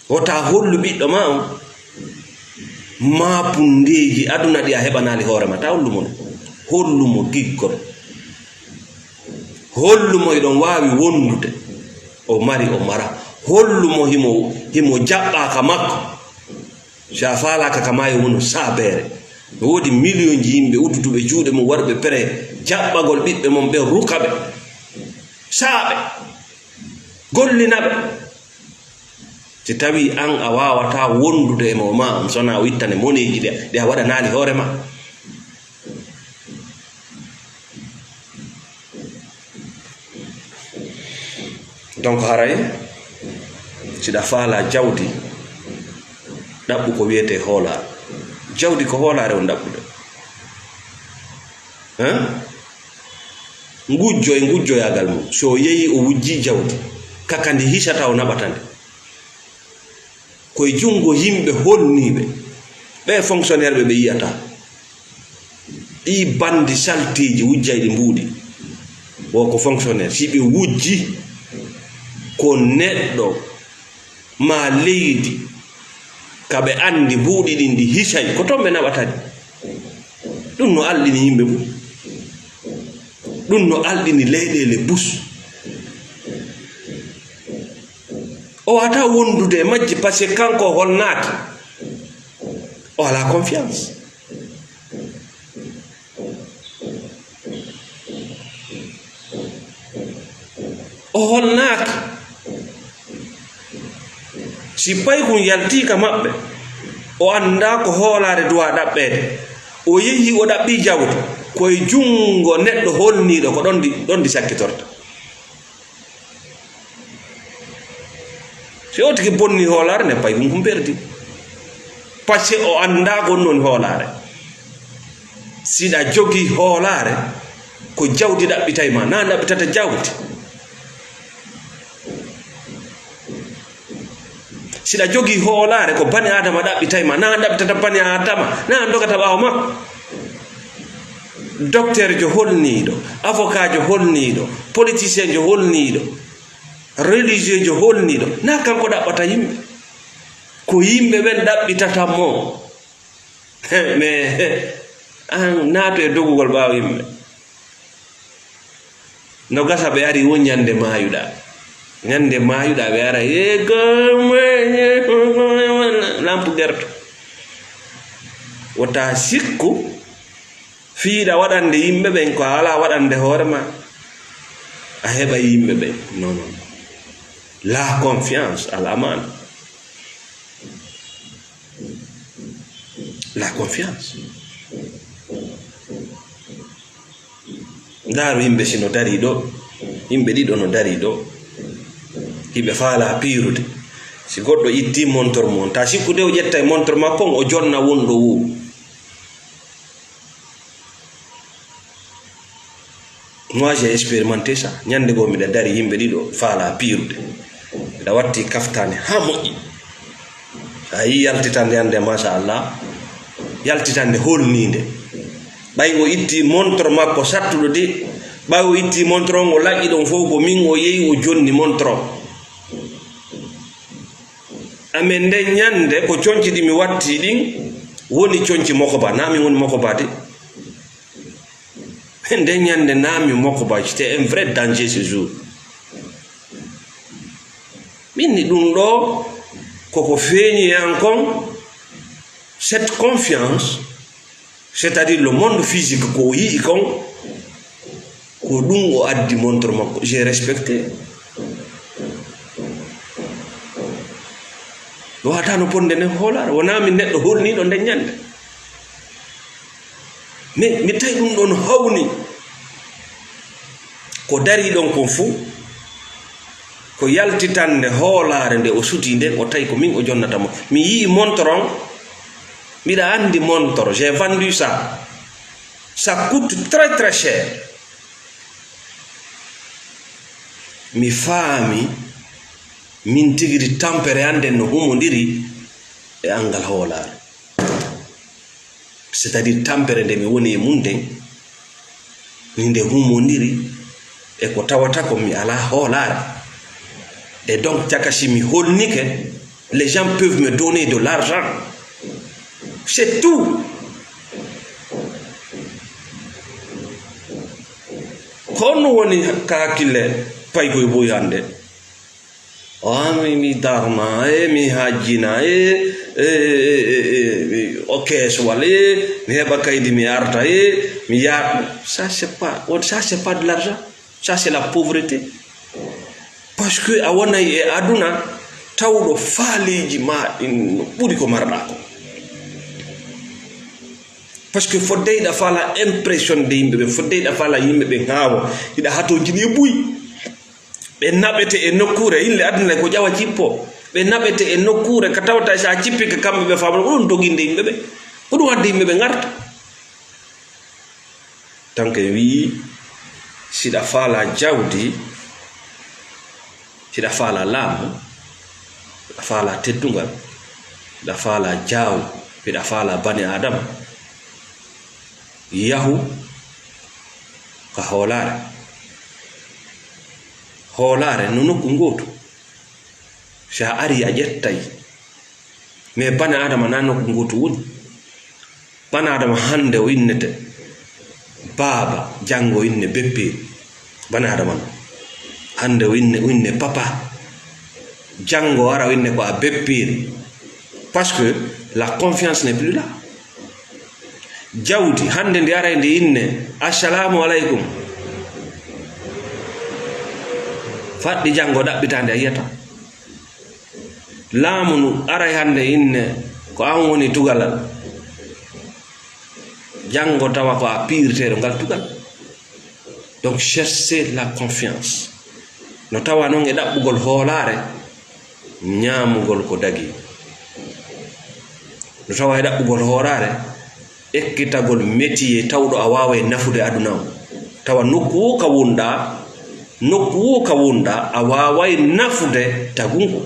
Wota hollu ɓiɗɗo ma on maapundeeji aduna ɗi a heɓanaali hoore ma, ta hollu mo ɗum. Hollu mo giggol. Hollu mo hiɗon waawi wondude. O mari, o mara. Hollu mo himo, himo jaɓɓaa ka makko. Si a faalaaka ka maayo wonu saabeere. No woodi miliyonji yimɓe uddutuɓe juuɗe mum, waɗuɓe pere jaɓɓagol ɓiɓɓe mon ɓe, ruka ɓe. Saaɓe. Gollina ɓe. Si tawi an a waawataa wondude e mo ma on, sona o ittane moneeji ɗe, ɗe a waɗanaali hoore ma. Donc, haray, si ɗa faala jawdi, ɗaɓɓu ko wiyetee hoolaare. Jawdi ko hoolaare on ɗaɓɓude. Hein? Ngujjo e ngujjoyaagal mum. So o yehi o wujji jawdi, kaka ndi hisata o naɓata ndi. Ko e junngo yimɓe holniiɓe. Ɓee fonctionnaire ɓe ɓe yiyata. Ɗii banndi salteeji wujjayɗi mbuuɗi. Wo ko fonctionnaire. Si ɓe wujji ko neɗɗo maa leydi ka ɓe anndi mbuuɗi ɗin ɗi hisay, ko toon ɓe naɓata ɗi. Ɗum no alɗini yimɓe mum. Ɗum no alɗini leyɗeele bus. O wata wondude e majji, parce que kanko o holnaaki. O alaa confiance. O holnaaki. Si paykun yaltii ka maɓɓe, O anndaa ko hoolaare duwaa ɗaɓɓeede. O yehi, o ɗaɓɓii jawdi. Ko e junngo neɗɗo holniiɗo, ko ɗon ndi, ɗon ndi sakkitorta. Si o tigi bonni hoolaare, ne pay ɗum kum perdi. Parce que o anndaa ko ɗum woni hoolaare. Siɗa jogii hoolaare, ko jawdi ɗaɓɓitay ma, na ɗaɓɓitata jawdi. Siɗa jogii hoolaare, ko bani Aadama ɗaɓɓitay ma, na ɗaɓɓitata bani Aadama, na dogata ɓaawo makko. Dokteerjo holniiɗo, avokaajo holniiɗo, politisienjo holniiɗo, religieujo holniiɗo, na kanko ɗaɓɓata yimɓe. Ko yimɓe ɓen ɗaɓɓitata mo. Mais an naato e dogugol ɓaawo yimɓe. No gasa ɓe ari won ñande maayuɗa. Ñande maayuɗa ɓe ara, "E gom-, lampe gerte." Wota sikku, fiiɗa waɗande yimɓe ɓen ko a alaa waɗande hoore ma. A heɓa yimɓe ɓen. Non, non. La confiance, al amaana. La confiance. Ndaaru yimɓe si no darii ɗo. Yimɓe ɗiɗo no darii ɗo. Hiɓe faala piirude. Si goɗɗo itti montor mum, ta sikkude o ƴettay montor makko on, o jonna wonɗo woo. Moi, j'ai expérimenté ça. Ñande goo miɗa dari, yimɓe ɗiɗo faala piirude. Miɗa watti kaftaani haa moƴƴi. So a yii yaltitande annde, machallah, yaltitande holniinde. Ɓay o itti montre makko sattuɗo de, ɓay o itti montre on, o laƴƴi ɗon fof, ko min o yehi, o jonni montre on. Amen, nden ñande, ko conci ɗi mi watti ɗin, woni conci Mokoba. Na min woni Mokoba de. Nden ñande na mi Mokoba, c'était un vrai danger ce jour. Min ni ɗum ɗo, koko feeñi e an kon, cette confiance, c'est-à-dire le monde physique ko o yi'i kon, ko ɗum o addi montre makko. J'ai respecté. Mi wawata no bonde nden hoolaare. Wonaa min neɗɗo holniiɗo nden ñande. Mi, mi tawi ɗum ɗon hawni. Ko darii ɗon kon fuu, ko yaltitande hoolaare nde o sutii nden, o tawi ko min o jonnata mo. Mi yi'i montre on, miɗa anndi montre, j'ai vendu ça. Ça coûte très, très cher. Mi faami, min tigi di tampere an nden no humondiri e angal hoolaare. C'est-à-dire, tampere nde mi woni e mum nden, ni nde humondiri e ko tawata ko mi alaa hoolaare. Et donc, caka si mi holnike, les gens peuvent me donner de l'argent. C'est tout. Ko honno woni ka hakkille paykoy boy hannde? O, mi, mi darna, e mi hajjina, e, e, e, e, e, o keeswal, e mi heɓa kaydi, mi arta, e mi yaha. Ça, c'est pas, on, ça, c'est pas de l'argent. Ça, c'est la pauvreté. Parce que a wonay e aduna tawɗo faaleeji ma ɗin no ɓuri ko marɗa ko. Parce que fodde hiɗa faala impression de yimɓe ɓe, fodde hiɗa faala yimɓe ɓe ŋaawo, hiɗa hatojini e buy. Ɓe naɓete e nokkuure, yille aduna ko ƴawa cippo. Ɓe naɓete e nokkuure ka tawata si a cippike kamɓe ɓe faamata ko ɗum doginde yimɓe ɓe. Ko ɗum addi yimɓe ɓe ngarta. Tanke wii, siɗa faala jawdi, siɗa faala laamu, siɗa faala teddungal, siɗa faala jaaw, siɗa faala bani Aadama, yahu ka hoolaare. Hoolaare no nokku ngootu. Si a ari a ƴettay. Mais bani Aadama na nokku ngootu woni. Bani Aadama hannde o innete baaba, janngo o inne beppeeri. Bani Aadama no. Hannde o inne, o inne papa. Janngo o ara o inne ko a beppeeri. Parce que la confiance n'est plus là. Jawdi, hannde ndi aray ndi inne, "Assalaamu aleykum." Faɗɗi janngo ɗaɓɓitaande a yiyata. Laamu ndu aray hannde inne, Ko an woni tugalal. Janngo tawa ko a piirteeɗo ngal tugal. Donc, chercher la confiance. No tawa noon e ɗaɓɓugol hoolaare, ñaamugol ko dagi. No tawa e ɗaɓɓugol hoolaare, ekkitagol métier tawɗo a waaway nafude aduna o. Tawa nokku wo ka wonɗaa, nokku wo ka wonɗaa, a waaway nafude tagungu.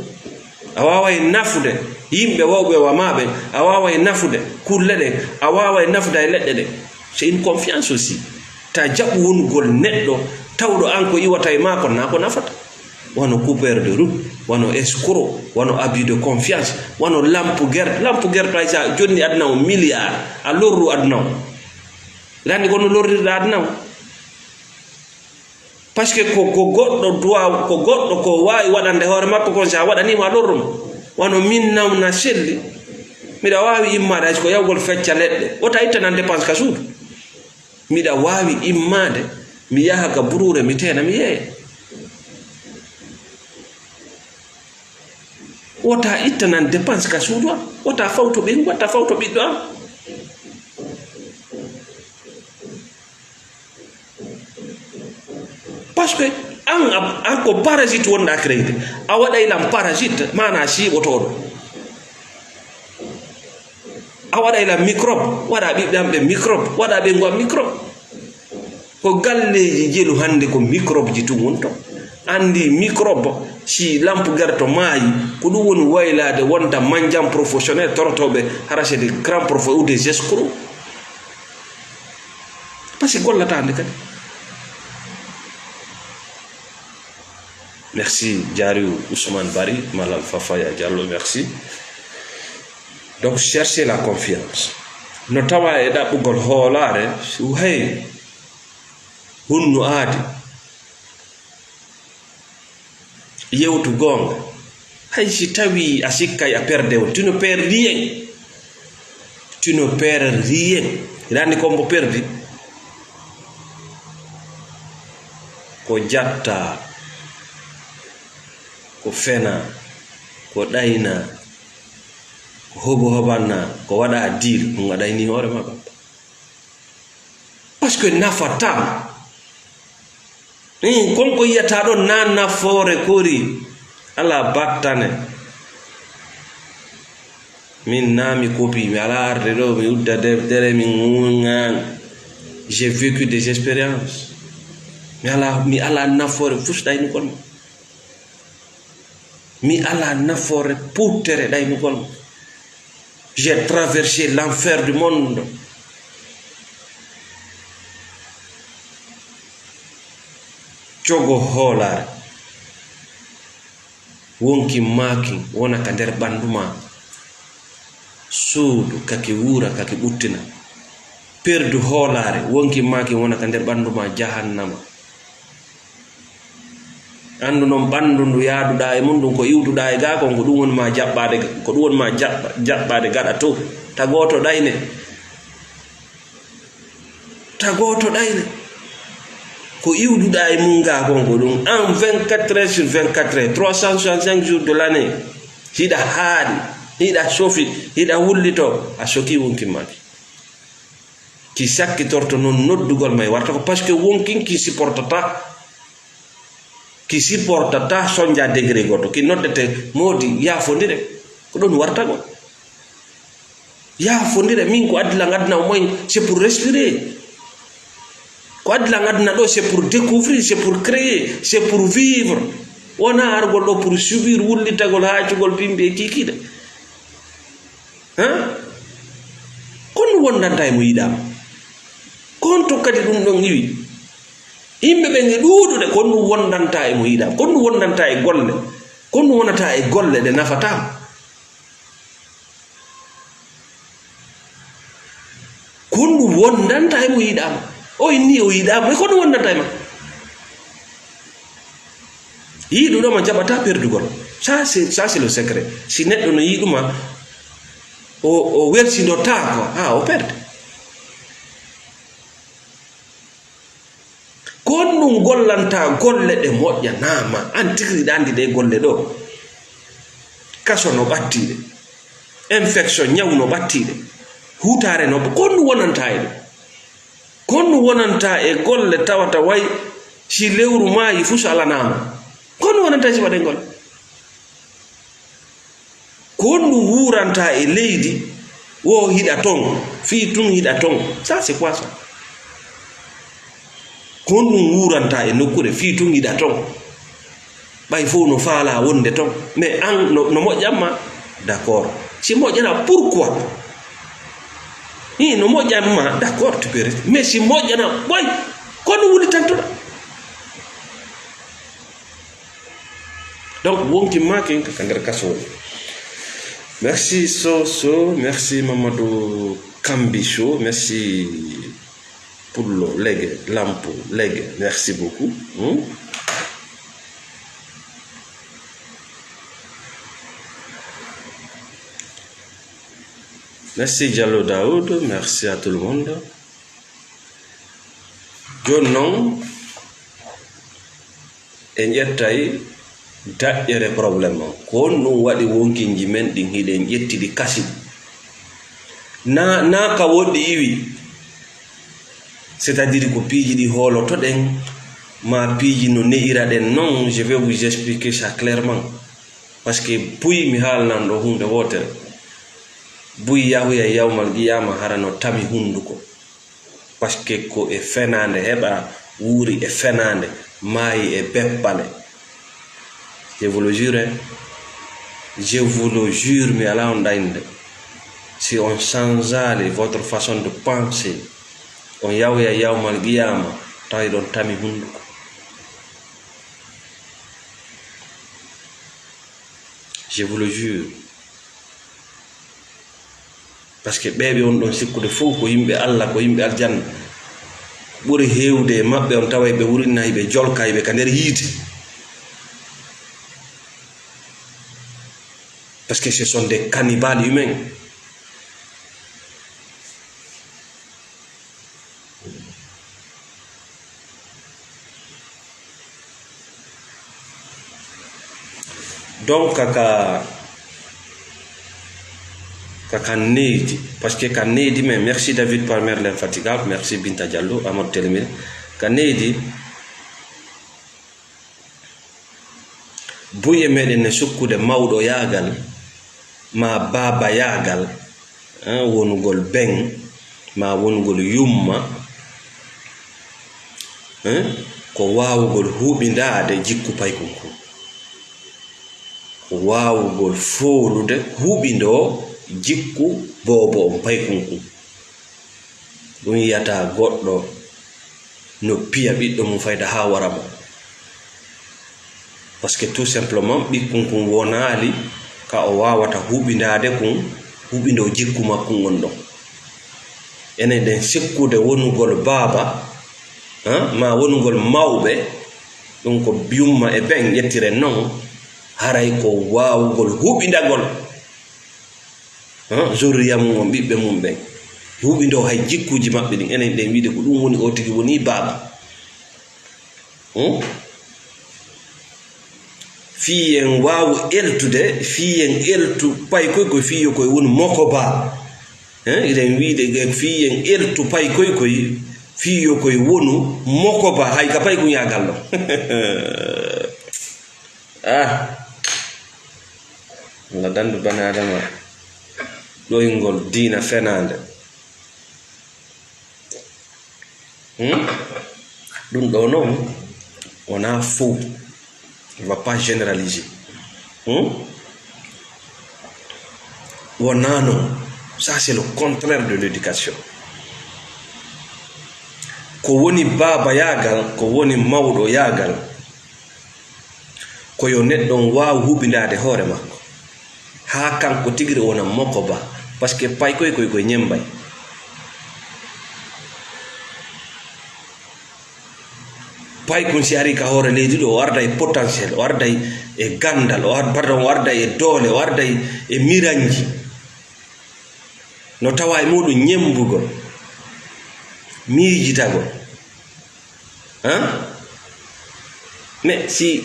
A waaway nafude yimɓe wawɓe wa maa ɓen, a waaway nafude kulle ɗen, a waaway nafude e leɗɗe ɗen. C'est une confiance aussi. Ta jaɓu wonugol neɗɗo tawɗo an ko iwata e maa kon, naa ko nafata. Wano coupeur de route, wano escroc, wano abus de confiance, wano lampu gerte. Lampu gerte hay sa jonni aduna o milliard, a lorru aduna o. Lanndi ko no lorrirɗa aduna o. Parce que ko, ko goɗɗo duwa, ko goɗɗo ko waawi waɗande hoore makko kon, sa waɗaniima a lorru mo. Wano min nawna selli, miɗa waawi immaade hay so ko yawgol fecca leɗɗe. Wota ittanan dépense ka suudu. Miɗa waawi immaade, mi yaha ka buruure, mi teena, mi yeeya. Wota ittanan dépense ka suudu am. Wota fawto ɓeyngu, wota fawto ɓiɗɗo am. Parce que an, a, an ko parasite wonɗa créé. A waɗay lan parasite, maana siiɓotooɗo. A waɗay lan microbe, waɗa ɓiɓɓe am ɓe microbe, waɗa ɓeyngu am microbe. Ko galleeji jelu hannde ko microbe ji tun woni ton. Anndi microbe, si lampu gerte maayi, ko ɗum woni waylaade wonta manjan professionnel, torotooɓe, hara c'est des grands profo-, ou des escrocs. Parce que gollata hannde kadi. Merci, Jariu Ousmane Bari, Malam Fafaya Diallo, merci. Donc, chercher la confiance. No tawa e ɗaɓɓugol hoolaare, si hay hunnu aadi, yewtu goonga. Hay si tawi a sikkay a perde on, tu ne perds rien. Tu ne perds rien. Hiɗa anndi ko mbo perdi? Ko jatta, ko fena, ko ɗayna, ko hobo hobanna, ko waɗa deal, ɗum a ɗayni hoore ma, baba. Parce que nafata. Ɗum kon ko yiyata ɗon na nafoore kori. Ala battane. Min na mi kopi, mi ala arde ɗo, mi udda deftere, min ŋuŋan. J'ai vécu des expériences. Mi ala, mi ala nafoore fus ɗayni kon. Mi ala nafoore puuttere ɗaynugol mo. J'ai traversé l'enfer du monde. Jogo hoolaare. Wonki maakin wona ka nder ɓanndu ma. Suudu kaki wuura, kaki ɓuttina. Perdu hoolaare, wonki maakin wona ka nder ɓanndu ma jahannama. Anndu non ɓanndu ndu yaaduɗaa e mun, ɗum ko iwduɗaa e gaa kon, ko ɗum woni ma jaɓɓaade, ko ɗum woni ma jaɓɓa-, jaɓɓaade gaɗa to. Tagooto ɗayne. Tagooto ɗayne. Ko iwduɗaa e mun gaa kon, ko ɗum. En vingt-quatre heures sur vingt-quatre heures, trois cent soixante-cinq jours de l'année, hiɗa haaɗi, hiɗa sofi, hiɗa wullito, a sokii wonki maaki. Ki sakkitorto non noddugol ma e warta ko, parce que wonkin ki supportata, ki supportata sonja degré goto, ki noddete moodi yaafondire, ko ɗon wartagol. Yaafondire, min ko addi lan aduna o moyen, c'est pour respirer. Ko addi lan aduna ɗo, c'est pour découvrir, c'est pour créer, c'est pour vivre. Wona argol ɗo pour subir, wullitagol, haacugol, bimbi e kikiɗe. Hein? Ko honɗum wondanta e mo yiɗaama? Ko honto kadi ɗum ɗon iwi? Yimɓe ɓen e ɗuuɗude, ko honɗum wondanta e mo yiɗaama? Ko honɗum wondanta e golle? Ko honɗum wonata e golle ɗe nafataa mo? Ko honɗum wondanta e mo yiɗaama? O inni o yiɗaama, ko honɗum wondanta e ma? Yiɗuɗo ma jaɓataa perdugol. Ça, c'est, ça, c'est le secret. Si neɗɗo no yiɗuma, o, o welsindotaako, haa o perde. Ko honɗum gollanta golle ɗe moƴƴanaama? An tigi hiɗa anndi ɗe golle ɗo. Kaso no ɓattii ɗe. Infection, ñaw no ɓattiiɗe. Huutaare no, ko honɗum wonanta e ɗum? Ko honɗum wonanta e golle tawata way si lewru maayi fus alanaama? Ko honɗum wonanta e si waɗen golle? Ko honɗum wuuranta e leydi wo hiɗa ton, fii tun hiɗa ton? Ça, c'est quoi ça? Ko honɗum wuuranta e nokkuure fii tun hiɗa ton? Ɓay fow no faalaa wonde ton. Mais an, no, no moƴƴan ma? D'accord. Si moƴƴana, pourquoi? Hi, no moƴƴan ma? D'accord, tu peux rester. Mais si moƴƴana, boy, ko honɗum wulitantoɗa? Donc, wonki ma ken ka nder kaso woni. Merci Soso, merci Mamadou Kambicho, merci Pullo, Lege, Lampo, Lege, merci beaucoup. Hmm? Merci Diallo Daoud, merci à tout le monde. Jooni non, en ƴettay daƴƴere problème on. Ko honɗum waɗi wonkinji men ɗin hiɗen ƴetti ɗi kasi? Na, na ka woɗɗi iwi. C'est-à-dire ko piiji ɗi hoolotoɗen, ma piiji no ne'iraɗen non, je vais vous expliquer ça clairement. Parce que buy mi haalnan ɗo huunde wootere. Buy yahuya yawmal qiyaama hara no tami hunnduko. Parce que ko e fenaande heɓa, wuuri e fenaande, maayi e beppale. Je vous le jure, hein. Je vous le jure, mi alaa on ɗaynde. Si on changeali votre façon de penser, on yawya yawmal qiyaama, tawa hiɗon tami hunnduko. Je vous le jure. Parce que ɓe ɓe on ɗon sikkude fow ko yimɓe Allah, ko yimɓe aljanna. Ɓuri heewde e maɓɓe on taway ɓe wurinay ɓe jolkay ɓe ka nder yiite. Parce que ce sont des cannibales humains. Donc, ka, ka, ka neydi, parce que ka neydi, mais merci David Palmer, l'infatigable, merci Binta Diallo, Amadou Telemir, ka neydi, buy e meɗen ne sukkude mawɗo yaagal, ma baaba yaagal, hein, wonugol ben, ma wonugol yumma, hein, ko waawugol huɓindaade jikku paykun kun. Ko waawugol foolude huɓindoo jikku boobo on paykun kun. Ɗum yiyata goɗɗo no piya ɓiɗɗo mum fayda haa wara mo. Parce que tout simplement, ɓikkun kun wonaali ka o waawata huɓindaade kun, huɓindoo jikku makkun on ɗon. Enen ɗen sikkude wonugol baaba, han, ma wonugol mawɓe, ɗum ko yumma e ben ƴettiren non, haray ko waawugol huɓindagol. Hã? Zurriya mum on, ɓiɓɓe mum ɓen. Huɓindoo hay jikkuuji maɓɓe ɗin. Enen ɗen wiide ko ɗum woni o tigi woni baaba. Hum? Fii en waawu eltude, fii en eltu paykoy koy, fii yo koy woni mokoba. Hein? Iɗen wiide ge-, fii en eltu paykoy koy, fii yo koy wonu mokoba, hay ka paykun yaagal ɗon. Ah. Allah dandu bani Adama ɗoyngol diina fenaande. Hmm? Ɗum ɗo noon wonaa fow. On va pas généraliser. Hmm? Wonaa noon. Ça, c'est le contraire de l'éducation. Ko woni baaba yaagal, ko woni mawɗo yaagal, ko yo neɗɗo on waaw huɓindaade hoore makko, haa kanko tigi o wona mokoba, parce que paykoy koy koy ñembay. Paykun si ari ka hoore leydi ɗo, o arda e potentiel, o arda e ganndal, o ar-, pardon, o arda e doole, o arda e miranji. No tawa e muɗum ñembugol, miijitagol. Hein? Mais si,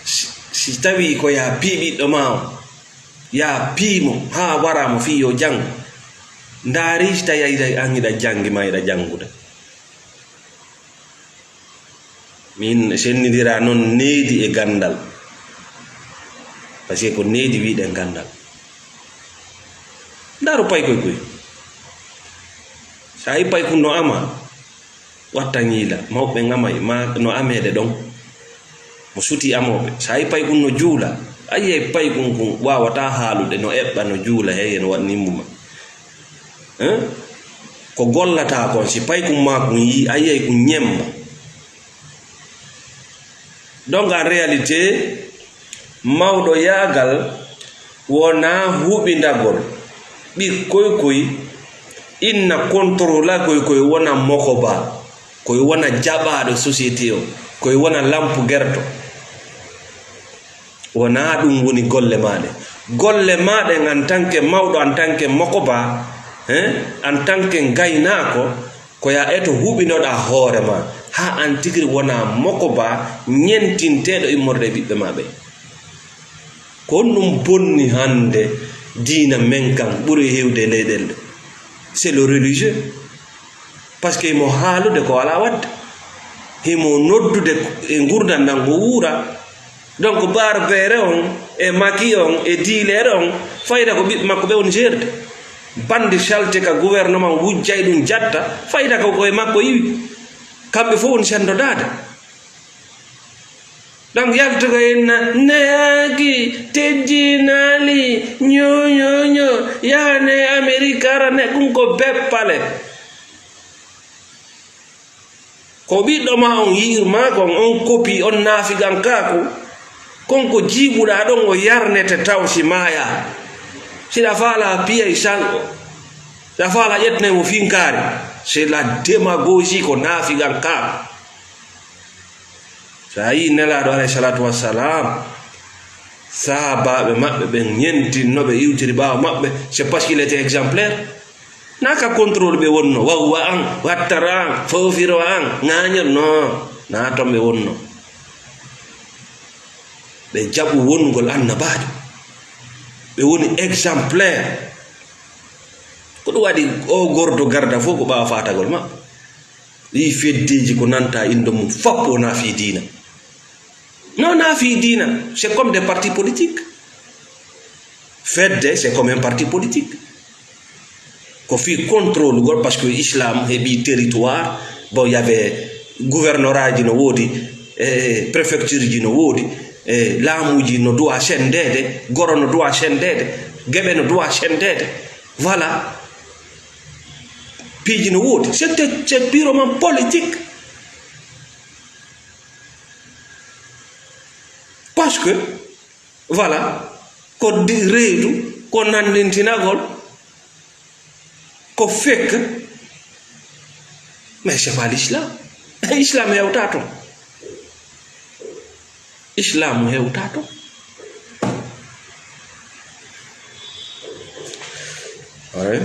si, si tawi ko ya piiɓiɗɗo ma on, Yaa pii mo haa wara mo fii yo janngu. Ndaari si tawi a yiɗa, an hiɗa janngi maa hiɗa janngude. Min sennindira noon needi e ganndal. Parce que ko needi wi'ɗen ganndal. Ndaaru paykoy koy. So a yi paykun no ama, watta ñiila, mawɓe ŋamay, ma no ameede ɗon. Mo suti amooɓe. So a yi paykun no juula, a yiyay paykun kun waawataa haalude, no eɓɓa, no juula, hey, no waɗ nimmu ma. Hein? Ko gollataa kon, si paykun maa kun yi, a yiyay kun ñemma. Donc, en réalité, mawɗo yaagal wonaa huɓindagol ɓikkoy koy, inna contrôlagoy koy wona mokoba, koy wona jaɓaaɗo société o, koy wona lampu gerto. Wonaa ɗum woni golle maa ɗe. Golle maa ɗen en tant que mawɗo, en tant que mokoba, hein, en tant que gaynaako, ko yaa eto huɓinoɗaa hoore maa, haa an tigiri wona mokoba ñentinteeɗo immorde e ɓiɓɓe maa ɓe. Ko honɗum bonni hannde diina men kan ɓuri heewde e leyɗeele ɗe? C'est le religieux. Parce que himo haalude ko alaa waɗde. Himo noddude e ngurndan ɗan o wuura. Donc, Barbere on, e Maki on, e Diileere on, fayda ko ɓiɓɓe makko ɓe woni jeerde. Bandi salte ka gouvernement wujjay ɗum jatta, fayda ko koye makko iwi. Kamɓe fof woni senndodaade. Donc, yaltugo inna, neyaaki, tejjinaali, ño, ño, ño, yahane Amerik, arane, ɗum ko beppale. Ko ɓiɗɗo ma on yi'ir ma kon, on kopi, on naafigankaaku, kon ko jiiɓuɗaa ɗon o yarnete taw si maayaa. Siɗa faalaa piyay sango, siɗa faalaa ƴettanay mo finkaari, c'est la démagogie, ko naafigankaaku. So a yii Nelaaɗo alayhi salaatu wassalaam, sahaabaaɓe maɓɓe ɓen ñentinno ɓe iwtiri ɓaawo maɓɓe, c'est parce qu'il était exemplaire. Naa ka contrôle ɓe wonno, wawwa an, wattara an, foofiro an, ŋaañol, non, naa ton ɓe wonno. Ɓe jaɓu wonugol annabaajo. Ɓe woni exemplaire. Ko ɗum waɗi o gordo garda fof ko ɓaawo faatagol maɓɓe. Ɗii feddeeji ko nanta inndo mum fop wonaa fii diina. Non, naa fii diina, c'est comme des partis politiques. Fedde, c'est comme un parti politique. Ko fii contrôle gol, parce que islam heɓi territoire, bon, il y avait gouvernorat ji no woodi, e préfecture ji no woodi, e laamuuji no duwa senndeede, goro no duwa senndeede, geɓe no duwa senndeede. Voilà. Piiji no woodi. C'était, c'est purement politique. Parce que, voilà, ko di-, reedu, ko nanndintinagol, ko fekk, mais c'est pas l'islam. Islam hewta ton. Islam hewta ton. Ouais.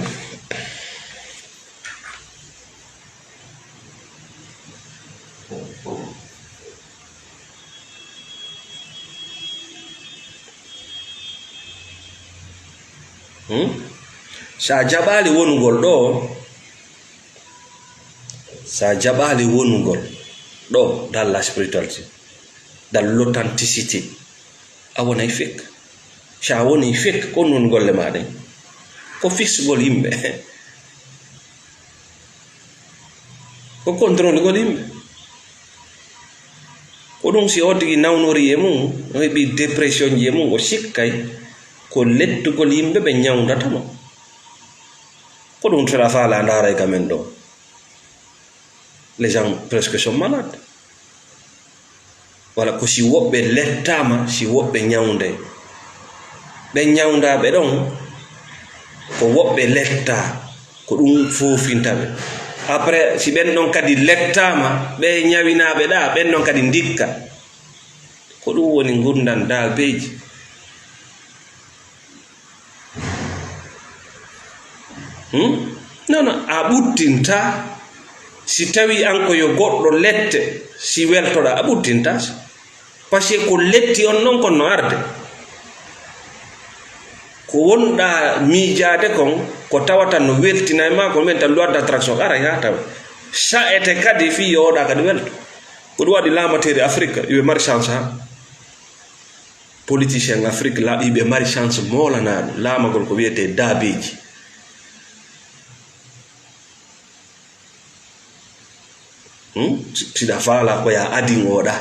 Hmm? So a jaɓaali wonugol ɗo, so a jaɓaali wonugol ɗo, dans la spiritualité, dans l'authenticité, a wonay fek. So a woni fek, ko ɗum woni golle maa ɗen. Ko fiksugol yimɓe. Ko contrôle gol yimɓe. Ko ɗum si o tigi nawnori e mum, o heɓi dépression ji e mum, o sikkay ko lettugol yimɓe ɓe ñawndata mo. Ko ɗum tara faala ndaaray ka men ɗo. Les gens presque sont malades. Wala ko si woɓɓe lettaama, si woɓɓe ñawnde. Ɓe ñawndaaɓe ɗon, ko woɓɓe lettaa, ko ɗum foofinta ɓe. Après, si ɓen ɗon kadi lettaama, ɓe ñawinaaɓe ɗaa, ɓen ɗon kadi ndikka. Ko ɗum woni ngurndan daabeeji. Hmm? Non, non, a ɓuttinta si tawi an ko yo goɗɗo lette, si weltoɗa, a ɓuttinta. Parce que ko letti on non kon no arde. Ko wonɗaa miijaade kon, ko tawata no weltina e maa, ko men tan loi d'attraction, ara yaa taw. Sa'ete kadi fii yo oɗaa kadi welto. Ko ɗum waɗi laamateeri Afirika, iɓe mari chance ha. Politicien Afirika, la, iɓe mari chance moolanaaɗo. Laamagol ko wiyetee daabeeji. Hmm? Si, siɗa faala ko ya adin oɗa.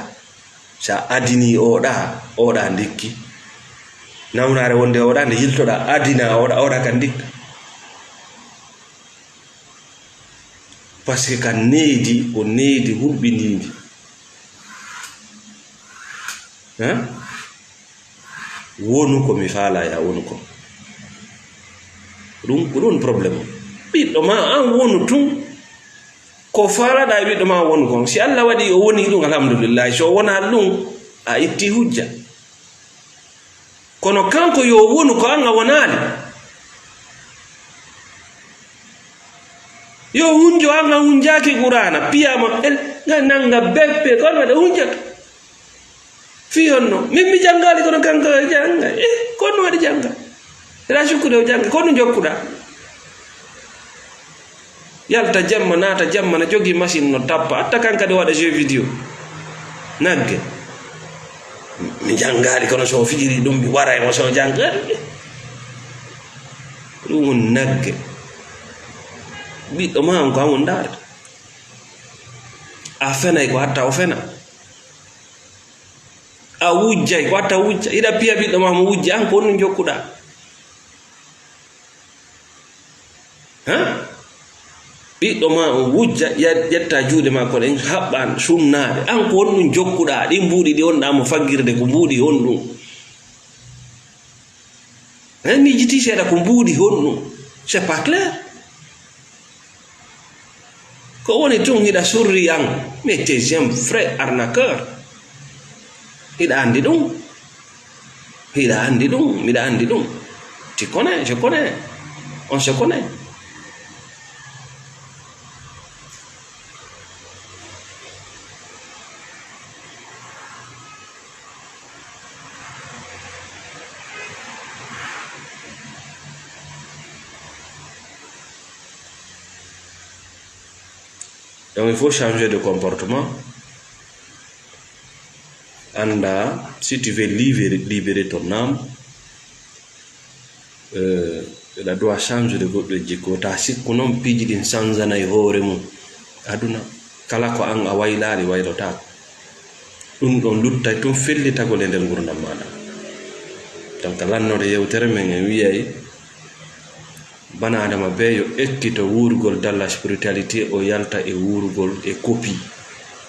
Si a adini oɗa, oɗa ndikki. Nawnaare wonde oɗa, nde yiltoɗa, adina oɗa, oɗa ka ndikka. Parce que ka needi, ko needi hulɓiniindi. Hein? Wonu ko mi faala ya wonu ko. Ɗum, ko ɗum problème o. Ɓiɗɗo ma an wonu tun. Ko faalaɗa e ɓiɗɗo ma wonu kon. Si Allah waɗi o woni ɗum, alhamdulillah. Si o wona ɗum, a itti hujja. Kono kanko yo wonu ko an a wonaali. Yo hunjo an a hunjaaki Qur'aana, piyama, el, nga nanga beppe, kono waɗa hunjata. Fii honno? Min mi janngaali kono kanko e jannga. Eh, ko honno waɗi jannga? Ela cukkude o jannga, ko honno jokkuɗaa? Yalta jamma, naata jamma, na jogii machine no tappa. Atta kan kadi waɗa jeu vidéo. Nagge. Mi janngaali kono so o fijiri ɗum, mi waray mo so o janngaali. Ɗum woni nagge. Ɓiɗɗo ma on ko amon ndaarata. A fenay ko hatta o fena. A wujjay ko hatta wujja. Iɗa piya ɓiɗɗo ma mo wujja, an ko honɗum jokkuɗaa? Hã? Ɓiɗɗo ma on wujja, ya-, ƴetta juuɗe ma kono en haɓɓan sunnaade. An ko honɗum jokkuɗaa? Ɗin mbuuɗi ɗi wonɗaa mo faggirde ko mbuuɗi honɗum? Hein, miijitii seeɗa ko mbuuɗi honɗum? C'est pas clair. Ko woni tun hiɗa surri an, mais t'es un vrai arnaqueur. Hiɗa anndi ɗum. Hiɗa anndi ɗum, miɗa anndi ɗum. Tu connais, je connais. On se connaît. Donc, il faut changer de comportement. Annda, si tu veux libérer, libérer ton âme, euh, la doit changer de goɗɗo e jikko. Ta sikku noon piiji ɗin sanzanay hoore mum. Aduna, kala ko an a waylaali, waylotaako. Ɗum ɗon luttay tun fellitagol e nder ngurdam maaɗa. Donc, lannoɗo yewtere men en wiyay, bana Adama bee yo ekkito wuurgol dans la spiritualité, o yalta e wuurgol e copie.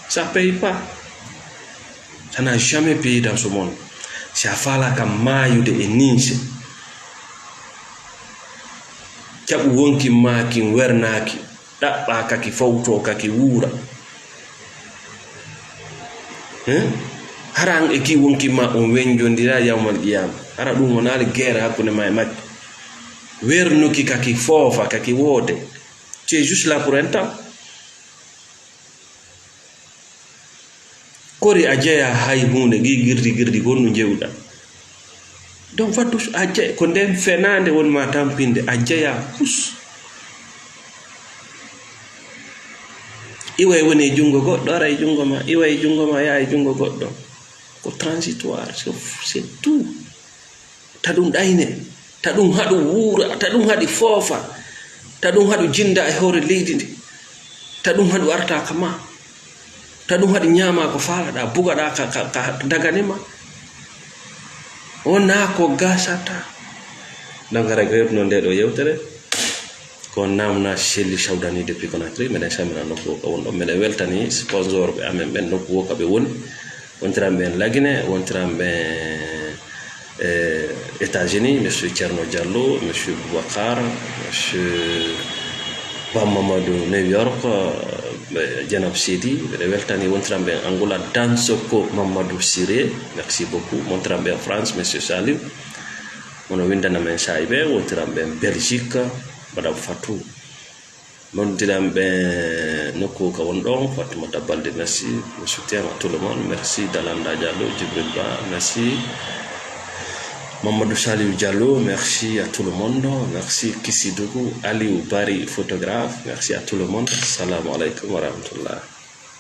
Ça paye pas. Ça n'a jamais payé dans ce monde. Si a faalaaka maayude e ninse, caɓu wonki maa kin wernaaki, ɗaɓɓaa kaki, fawtoo kaki, wuura. Hein? Hara an e ki wonki ma on wenjondira yawmal qiyama. Hara ɗum wonaali geere hakkunde ma e makki. Wernuki kaki foofa, kaki woode. Tu es juste là pour un temps. Kori a jeya hay huunde, gi girdi girdi, honɗum jewɗa? Donc, fatu a jey, ko nden fenaande woni ma tampinde, a jeya hus. Iwa e woni e junngo goɗɗo, ara e junngo ma, iwa e junngo ma, yaa e junngo goɗɗo. Ko transitoire, c'est, c'est tout. Ta ɗum ɗayne, ta ɗum haɗu wuura, ta ɗum haɗi foofa, ta ɗum haɗu jinda e hoore leydi ndi, ta ɗum haɗu arta ka ma, ta ɗum haɗu ñaama ko faalaɗa, bugaɗa ka, ka, ka dagani ma. Wona ko gasata. Donc, haray ko heɓno nde ɗo yewtere. Ko namna Shelly Chawdani depuis Conakry. Meɗen salmina nokku o ka woni ɗon. Meɗen weltani sponsor ɓe amen ɓen nokku o ka ɓe woni. Wontiran ɓen Lagine, wontiran ɓen, eh, États-Unis, Monsieur Thierno Diallo, Monsieur Boubacar, Monsieur Bam Mamadou New York, eh, Janab Sidi. Meɗen weltani wontiran ɓen Angola, Dansoko Mamadou Siré. Merci beaucoup. Wontiran ɓen France, Monsieur Saliou. Mono windana men saayiɓe, wontiran ɓen Belgique, Madame Fatou. Noddiran ɓe nokku ka won ɗon, Fatoumata Baldé, merci. Je soutiens à tout le monde, merci. Dalanda Diallo, Djibril Ba, merci. Mamadou Saliou Diallo, merci à tout le monde. Merci Kisidougou, Aliou Bari, photographe. Merci à tout le monde. Salam alaikum wa rahmatullah.